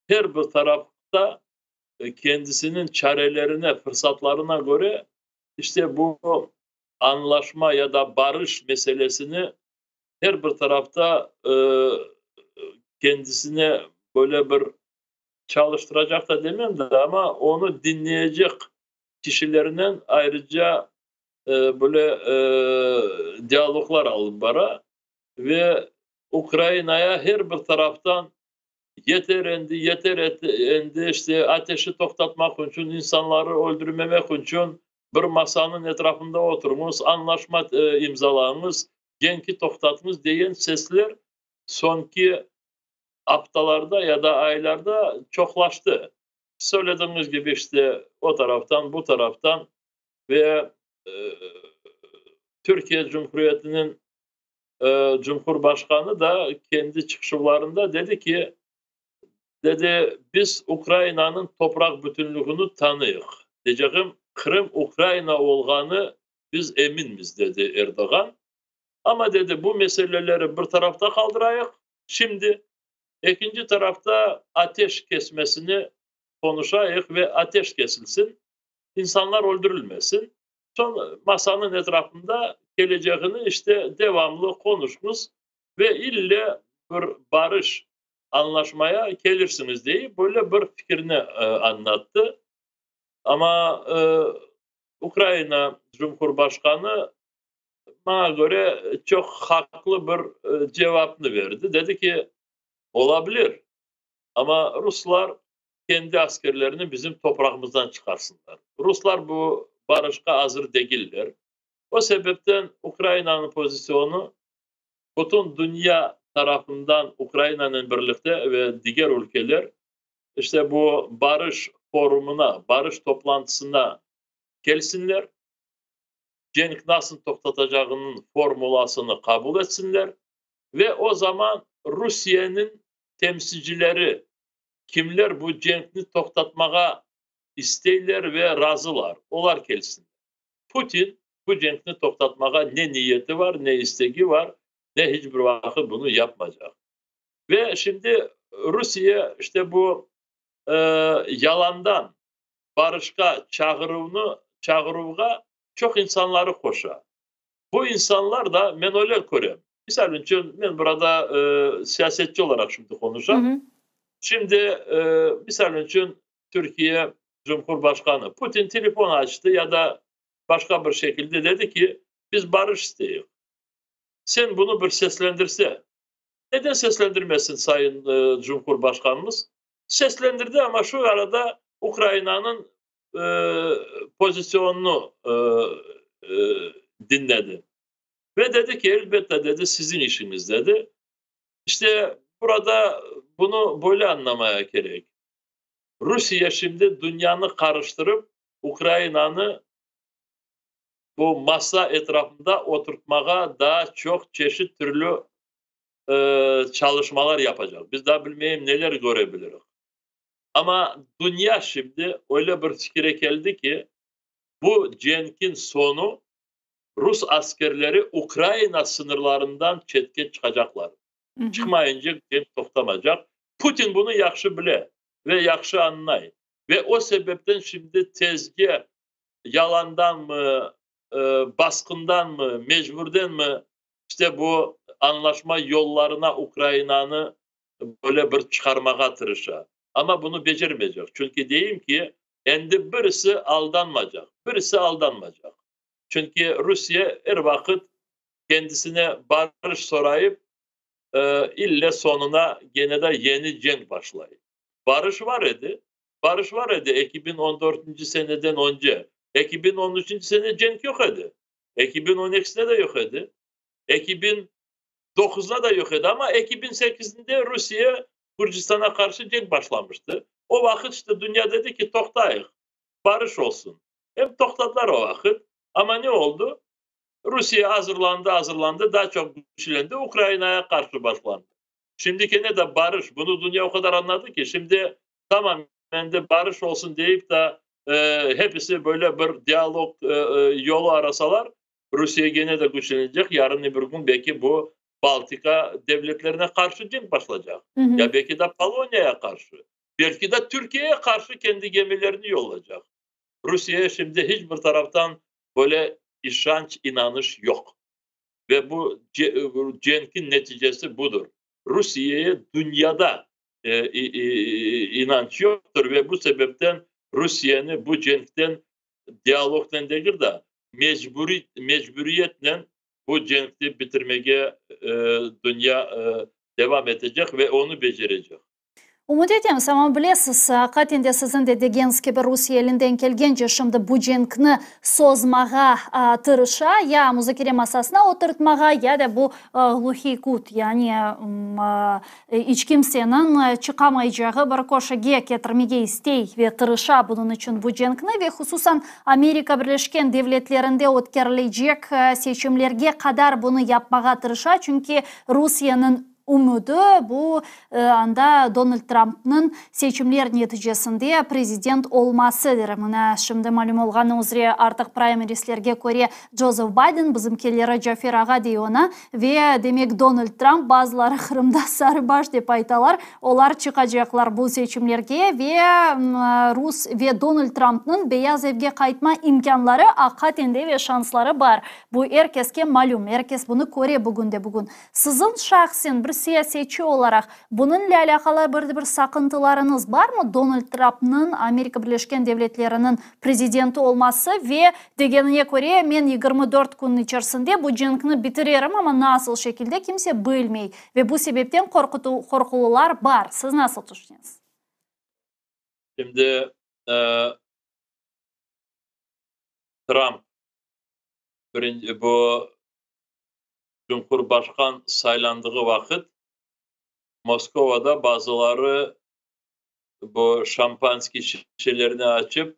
her bir tarafta kendisiniñ çarelerine, fırsatlarına köre işte bu añlaşma ya da barış meselesini her bir tarafta kendisine böyle bir çalıştıracaq da demem de, amma onı diñleycek kişilernen ayrıca böyle dialoglar alıp bara ve Ukrainaya her bir taraftan yeter endi, yeter endi, işte ateşi toqtatmaq içün, insanları öldürmemek içün bir masanıñ etrafında oturıñız, añlaşma imzalañız, cenki toqtatıñız degen sesler soñki aftalarda ya da aylarda çoqlaştı. Söylediğiniz gibi işte o taraftan, bu taraftan ve Türkiye Cumhuriyeti'nin Cumhurbaşqanı da kendi çıqışlarında dedi ki, dedi, biz Ukrainanıñ topraq bütünlüğini tanıyıq. Diyeceğim, Qırım Ukraina olğanı biz eminmiz, dedi Erdoğan. Amma dedi, bu meseleleri bir tarafta qaldırayıq şimdi, ekinci tarafta ateş kesmesini qonuşayıq ve ateş kesilsin, insanlar öldürilmesin. Soñ masanıñ etrafında keleceğini işte devamlı qonuşmız ve ille bir barış añlaşmaya kelirsiñiz deyip, böyle bir fikirni añlattı. Amma Ukraina Cumhurbaşqanı, maña köre, çoq haqlı bir cevapnı berdi. Dedi ki, ola bilir, amma ruslar kendi askerlerini bizim toprağımızdan çıqarsınlar. Ruslar bu barışqa azır degiller. O sebepten Ukrainanıñ pozisyonı bütün dünya tarafından Ukrainanen birlikte ve diger ülkeler işte bu barış forumına, barış toplantısına kelsinler, cenk nasıl toqtatacağınıñ formulasını qabul etsinler ve o zaman Rusiyeniñ temsilcileri, kimler bu cenkni toqtatmağa isteyler ve razılar, olar kelsinler. Putin bu cenkni toqtatmağa ne niyeti var, ne istegi var, ne hiç bir vaqıt bunı yapmaycaq. Ve şimdi Rusiye işte bu yalandan barışqa çağıruvnı, çağıruvğa çoq insanları qoşa. Bu insanlar da, men öyle körem, misal içün, men burada siyasetçi olaraq şimdi qonuşam, şimdi, misal içün, Türkiye Cumhurbaşqanı Putin telefon açtı ya da başqa bir şekilde dedi ki, biz barış isteyik. Sen bunı bir seslendirse, neden seslendirmesin sayın Cumhurbaşqanımız? Seslendirdi, amma şu arada Ukrainanıñ pozisyonunu diñledi. Ve dedi ki, elbette, dedi, siziñ işiñiz, dedi. İşte burada bunı böyle añlamaya kerek. Rusiye şimdi dünyanı qarıştırıp, Ukrainanı bu masa etrafında oturtmağa daa çoq çeşit türlü çalışmalar yapacaq. Biz daa bilmeyim neler köre bilirik. Amma dünya şimdi öyle bir fikire keldi ki, bu cenkin soñu rus askerleri Ukraina sıñırlarından çetke çıqacaqlar. Çıqmayınca cenk toqtamacaq. Putin bunı yahşı bile ve yahşı añlay. Ve o sebepten şimdi tezge yalandanmı, basqındanmı, mecburdenmi işte bu añlaşma yollarına Ukrainanı böyle bir çıqarmağa tırışa. Amma bunı becermeycek. Çünki deyim ki, endi birisi aldanmaycaq. Birisi aldanmaycaq. Çünki Rusiye er vaqıt kendisine barış sorayıp, ille soñuna gene de yeni cenk başlay. Barış var edi. Barış var edi 2014 seneden önce. 2013 sene cenk yoq edi. 2012'sinde de yoq edi. 2009'da da yoq edi. Amma 2008'de Rusiye Gürcistan'a qarşı cenk başlamıştı. O vaqıt işte dünya dedi ki, toqtayıq, barış olsun. Hem toqtadılar o vaqıt. Amma ne oldu? Rusiye azırlandı, azırlandı, daha çoq güçlendi, Ukrainaya qarşı başlandı. Şimdi kene de barış, bunu dünya o qadar añladı ki, şimdi tamam endi barış olsun deyip de hepsi böyle bir diyalog yolu arasalar, Rusiye gene de güçlenecek, yarın bir gün belki bu Baltika devletlerine qarşı cenk başlayacaq. Ya belki de Poloniyaya qarşı, belki de Türkiye'ye qarşı kendi gemilerini yollayacaq. Rusiye şimdi hiç bir taraftan böyle işanç, inanış yoq. Ve bu cenkin neticesi budur. Rusiye'ye dünyada inanç yoqtur ve bu sebepten Rusiyeni bu cenkten diyalognen degil de mecburi, mecburiyetnen bu cenkni bitirmege dünya devam etecek ve onı becerecek. Ümüt etemiz, amma bilesiz, aqiqaten de siziñ de degeñiz kibi Rusiye elinden kelgence şimdi bu cenkni sozmağa tırışa, ya muzakere masasına oturtmağa, ya da bu gluhiy kut, yani iç kimseniñ çıqamaycağı bir köşege ketirmege istey ve tırışa bunıñ içün bu cenkni ve hususan Amerika Birleşken Devletlerinde ötkerilecek seçimlerge qadar bunı yapmağa tırışa, çünki Rusiyeniñ. ümüdi, bu anda Donald Trumpnıñ seçimler neticesinde prezident olmasıdır. Mına şimdi malüm olğanı üzre, artıq praymerislerge köre Joseph Biden, bizimkileri Cafer ağa dey oña, ve demek Donald Trump, bazıları Qırımda sarıbaş dep aytalar, olar çıqacaqlar bu seçimlerge ve rus ve Donald Trumpnıñ Beyaz Evge qaytma imkânları aqiqaten de ve şansları bar. Bu er keske malüm, er kes bunı köre bugünde-bugün. Siziñ şahsen, bir siyasetçi olaraq, bunıñle alâqalı bir de bir saqıntılarıñız barmı, Donald Trumpnıñ Amerika Birleşken Devletleriniñ prezidenti olması ve, degenine köre, men 24 kün içerisinde bu cenkni bitirerim, amma nasıl şekilde kimse bilmey ve bu sebepten qorqulılar bar. Siz nasıl tüşünesiz? Şimdi, Trump birinci bu cumhurbaşqan saylandığı vaqıt Moskovada bazıları bu şampanskiy şişelerini açıp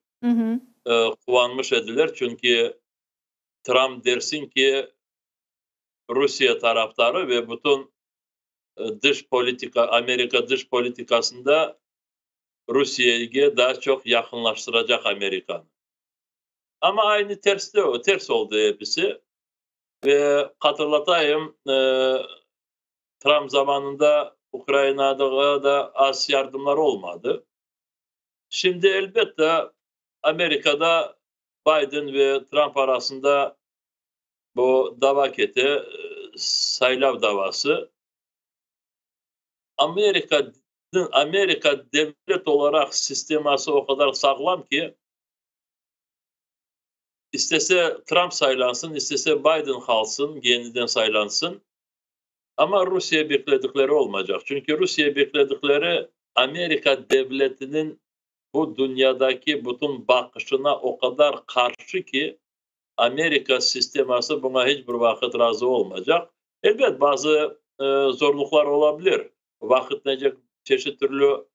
quvanmış ediler, çünki Trump dersiñ ki, Rusiye tarafdarı ve bütün dış politika, Amerika dış politikasında Rusiyege daa çoq yaqınlaştıracaq Amerikanı. Amma aynı terste, ters oldı episi. Ve hatırlatayım, Trump zamanında Ukrainağa da az yardımlar olmadı. Şimdi, elbette, Amerikada Biden ve Trump arasında bu dava kete, saylav davası. Amerika, Amerika devlet olaraq sisteması o qadar sağlam ki, istese Trump saylansın, istese Biden qalsın, yeniden saylansın, amma Rusiye bekledikleri olmaycaq. Çünki Rusiye bekledikleri Amerika devletiniñ bu dünyadaki bütün baqışına o qadar qarşı ki, Amerika sisteması buña hiç bir vaqıt razı olmaycaq. Elbet, bazı zorluqlar ola bilir. Vaqıt nece çeşit türlü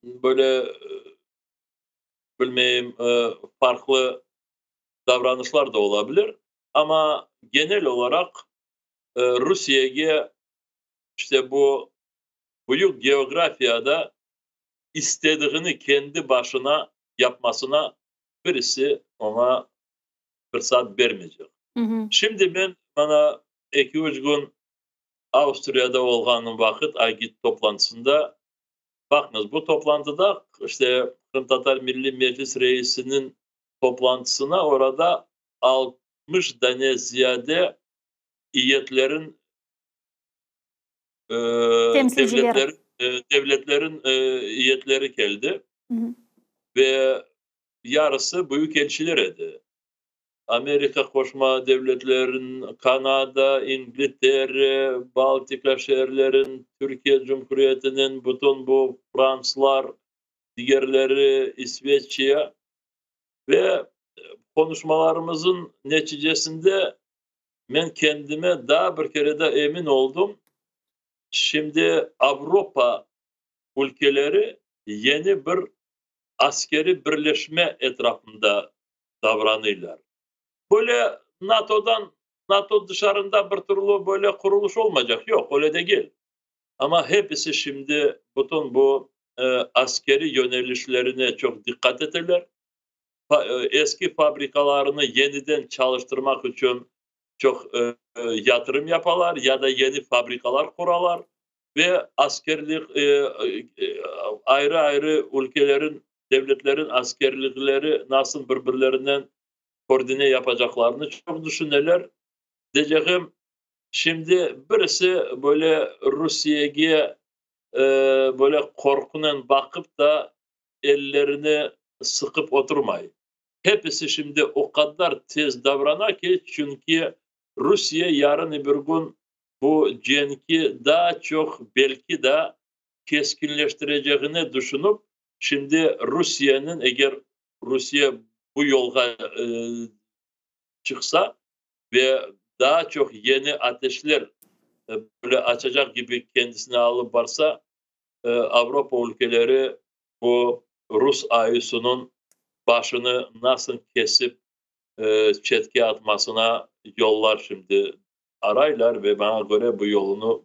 böyle, bilmeyim, farqlı davranışlar da ola bilir. Amma genel olaraq Rusiyege işte bu büyük geografiyada istediğini kendi başına yapmasına birisi oña fırsat bermeycek. Şimdi men mana 2-3 kün Avstriyada olğanım vaqıt AGİT toplantısında, baqıñız, bu toplantıda işte Qırımtatar Milliy Meclis reisiniñ toplantısına orada 60 dane ziyade İyetlerin temsilcileri, devletlerin iyetleri keldi ve yarısı büyükelçiler edi. Amerika Qoşma Devletleriniñ, Kanada, İngiltere, Baltika şeerlerin, Türkiye Cumhuriyetiniñ, bütün bu franslar, digerleri, İsveçiya ve qonuşmalarımızın neticesinde men kendime daa bir kere de emin oldum, şimdi Avropa ülkeleri yeni bir askeri birleşme etrafında davranıylar. Böyle NATOdan, NATO dışarında bir türlü böyle qurulış olmaycaq. Yoq, öyle degil. Amma hepisi şimdi bütün bu askeri yönelişlerine çoq diqqat eteler. Eski fabrikalarını yeniden çalıştırmaq içün çoq yatırım yapalar ya da yeni fabrikalar quralar ve askerlik ayrı-ayrı ülkelerin, devletlerin askerlikleri nasıl bir-birlerinden koordine yapacaqlarını çoq düşüneler. Deycegim, şimdi birisi böyle Rusiyege böyle qorqunen baqıp da ellerini sıqıp oturmay. Hepisi şimdi o qadar tez davrana ki, çünki Rusiye yarın bir kün bu cenki daa çoq belki de keskinleştirecegini düşünip, şimdi Rusiyeniñ, eger Rusiye bu yolğa çıqsa ve daa çoq yeni ateşler böyle açacaq kibi kendisini alıp barsa, Avropa ülkeleri bu rus ayusınıñ başını nasıl kesip çetke atmasına yollar şimdi. araylar ve maña köre bu yolunı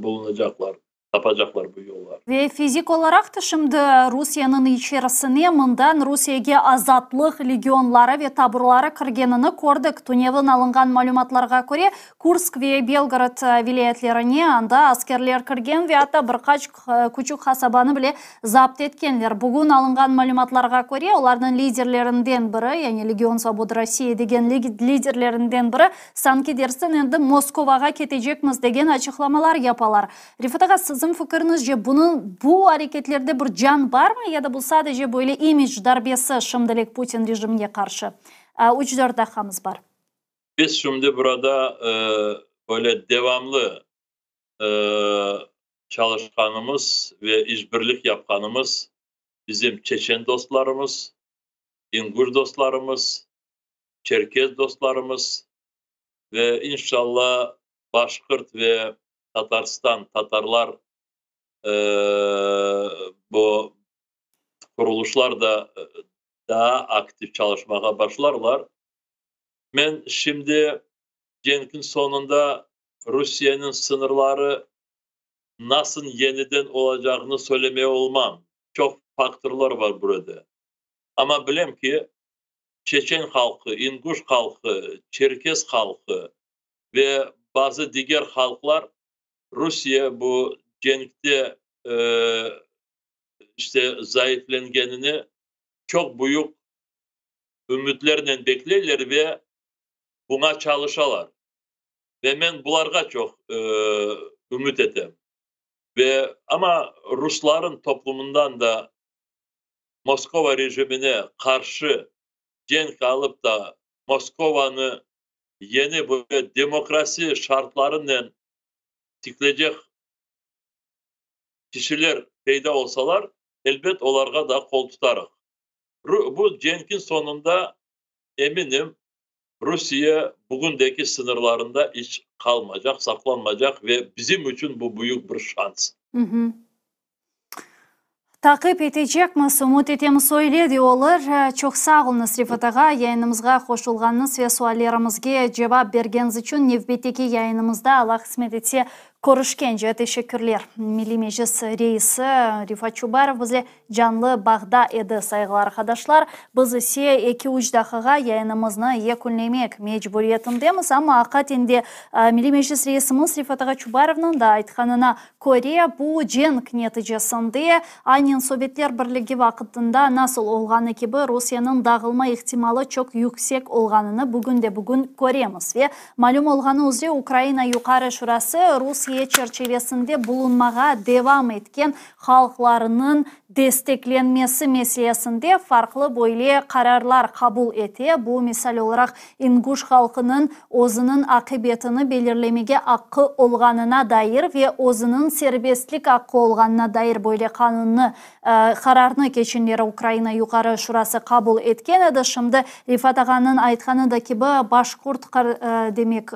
bulunacaqlar. Tapacaqlar bu yollar. Ve fizik olaraq da şimdi Rusiyeniñ içerisine mından Rusiyege azatlıq legionları ve taburları kirgenini kördik. Tünevin alınğan malümatlarğa köre, Kursk ve Belgorod vilâyetlerine anda askerler kirgen ve atta bir qaç küçük qasabanı bile zapt etkenler. Bugün alınğan malümatlarğa köre, olarnıñ liderlerinden biri, yani Legion Svobody Rossii degen liderlerinden biri, Sanki dersiñ endi Moskovağa ketecekmiz degen açıqlamalar yapalar. Refat ağa, siziñ fikiriñizce, bunıñ, bu areketlerde bir can barmı ya da bu sadece böyle imidj darbesi şimdilik Putin rejimine qarşı? Üç-dört daqqamız bar. Biz şimdi burada böyle devamlı çalışqanımız ve işbirlik yapqanımız bizim çeçen dostlarımız, inguş dostlarımız, çerkez dostlarımız ve inşalla başqırt ve Tatarstan, tatarlar bu qurulışlar da daa aktiv çalışmağa başlarlar. Men şimdi cenkniñ soñunda Rusiyeniñ sıñırları nasıl yeniden olacağını söylemeye olmam. Çoq faktorlar bar burada. Amma bilem ki, çeçen halqı, inguş halqı, çerkez halqı ve bazı diger halqlar Rusiye bu cenkte işte zayıflengenini çoq büyük ümütlernen bekleyler ve buña çalışalar. Ve men bularğa çoq ümüt etem. Ve amma rusların toplumından da Moskova rejimine qarşı cenk alıp da Moskovanı yeni böyle demokrasi şartlarınen tiklecek kişiler peyda olsalar, elbet olarğa da qol tutarıq. Bu cenkin soñunda, eminim, Rusiye bugündeki sıñırlarında iç qalmacaq, saqlanmacaq ve bizim içün bu büyük bir şans. Taqip etecekmiz, ümüt etemiz, öyle de olur. Çoq sağ oluñız, Refat ağa, yayınımızğa qoşulğanıñız ve suallerimizge cevap bergeniñiz içün. Nevbetteki yayınımızda, Alla qısmet etse, körüşkence. Teşekkürler. Milliy Meclis reisi Refat Çubarov bizle canlı bağda edi, sayğılı arqadaşlar. Biz ise eki-üç daqiqa yayınımıznı yekünlemek mecburiyetindemiz, amma aqaten de Milliy Meclis reisimiz Refat ağa Çubarovnıñ da aytqanına köre, bu cenk neticesinde, aynen Sovetler Birligi vaqtında nasıl olğanı kibi, Rusiyeniñ dağılma ihtimalı çoq yüksek olğanını bugünde-bugün köremiz. Ve malüm olğanı üzre, Ukraina Yuqarı Şurası Rusiye çerçivesinde bulunmağa devam etken halqlarınıñ desteklenmesi meselesinde farqlı böyle qararlar qabul ete, bu, misal olaraq, inguş halqınıñ özüniñ aqibetini belirlemege aqqı olğanına dair ve özüniñ serbestlik aqqı olğanına dair böyle qanunnı, qararnı keçenleri Ukraina Yuqarı Şurası qabul etken edi. Şimdi Refat ağanıñ aytqanı da kibi, başqurt, demek,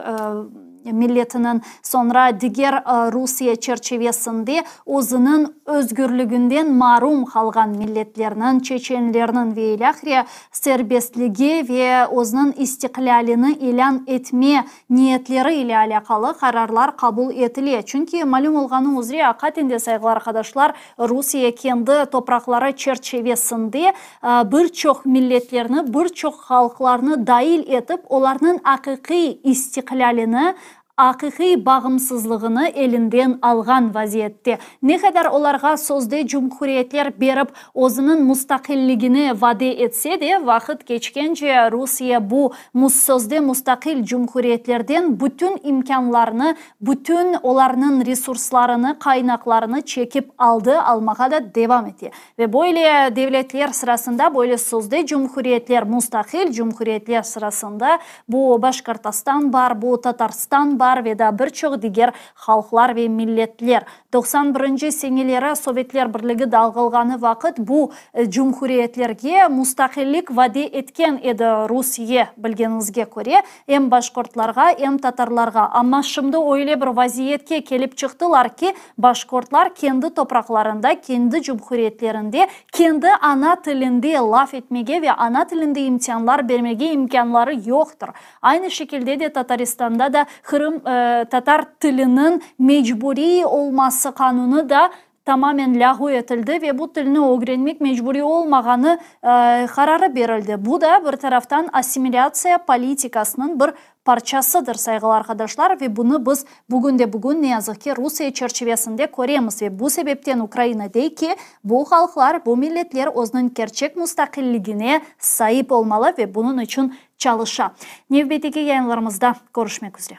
milletiniñ, soñra diger Rusiye çerçivesinde özüniñ özgürliginden marum qalğan milletlerniñ, çeçenlerniñ ve ilâhre, serbestligi ve özüniñ istiqlâlini ilân etme niyetleri ile alâqalı qararlar qabul etile. Çünki, malüm olğanı üzre, aqaten de, sayğılı arqadaşlar, Rusiye kendi topraqları çerçivesinde bir çoq milletlerni, bir çoq halqlarnı dail etip, olarnıñ aqiqiy istiqlâlini, aqiqiy bağımsızlığını elinden alğan vaziyette. Ne qadar olarğa sözde cumhuriyetler berip, özüniñ mustaqilligini vade etse de, vaqıt keçkence Rusiye bu sözde mustaqil cumhuriyetlerden bütün imkânlarını, bütün olarnıñ resurslarını, qaynaqlarını çekip aldı, almağa da devam ete. Ve böyle devletler sırasında, böyle sözde cumhuriyetler, mustaqil cumhuriyetler sırasında bu Başkortostan bar, bu Tatarstan bar ve daa bir çoq diger halqlar ve milletler. 91 seneleri Sovetler Birligi dağılğanı vaqıt bu cumhuriyetlerge mustaqillik vade etken edi Rusiye, bilgeniñizge köre, em başqortlarğa, em tatarlarğa. Amma şimdi öyle bir vaziyetke kelip çıqtılar ki, başqortlar kendi topraqlarında, kendi cumhuriyetlerinde, kendi ana tilinde laf etmege ve ana tilinde imtianlar bermege imkânları yoqtır. Aynı şekilde de Tataristanda da Qırım. Qırım tatar tiliniñ mecburiy olması qanunı da tamamen lâğu etildi ve bu tilni ögrenmek mecburiy olmağanı qararı berildi. Bu da bir taraftan assimilâtsiya politikasınıñ bir parçasıdır, sayğılı arqadaşlar, ve bunı biz bugünde-bugün, ne yazıq ki, Rusiye çerçivesinde köremiz ve bu sebepten Ukraina dey ki, bu halqlar, bu milletler özüniñ kerçek mustaqilligine saip olmalı ve bunıñ içün çalışa. Nevbetteki yayınlarımızda körüşmek üzre.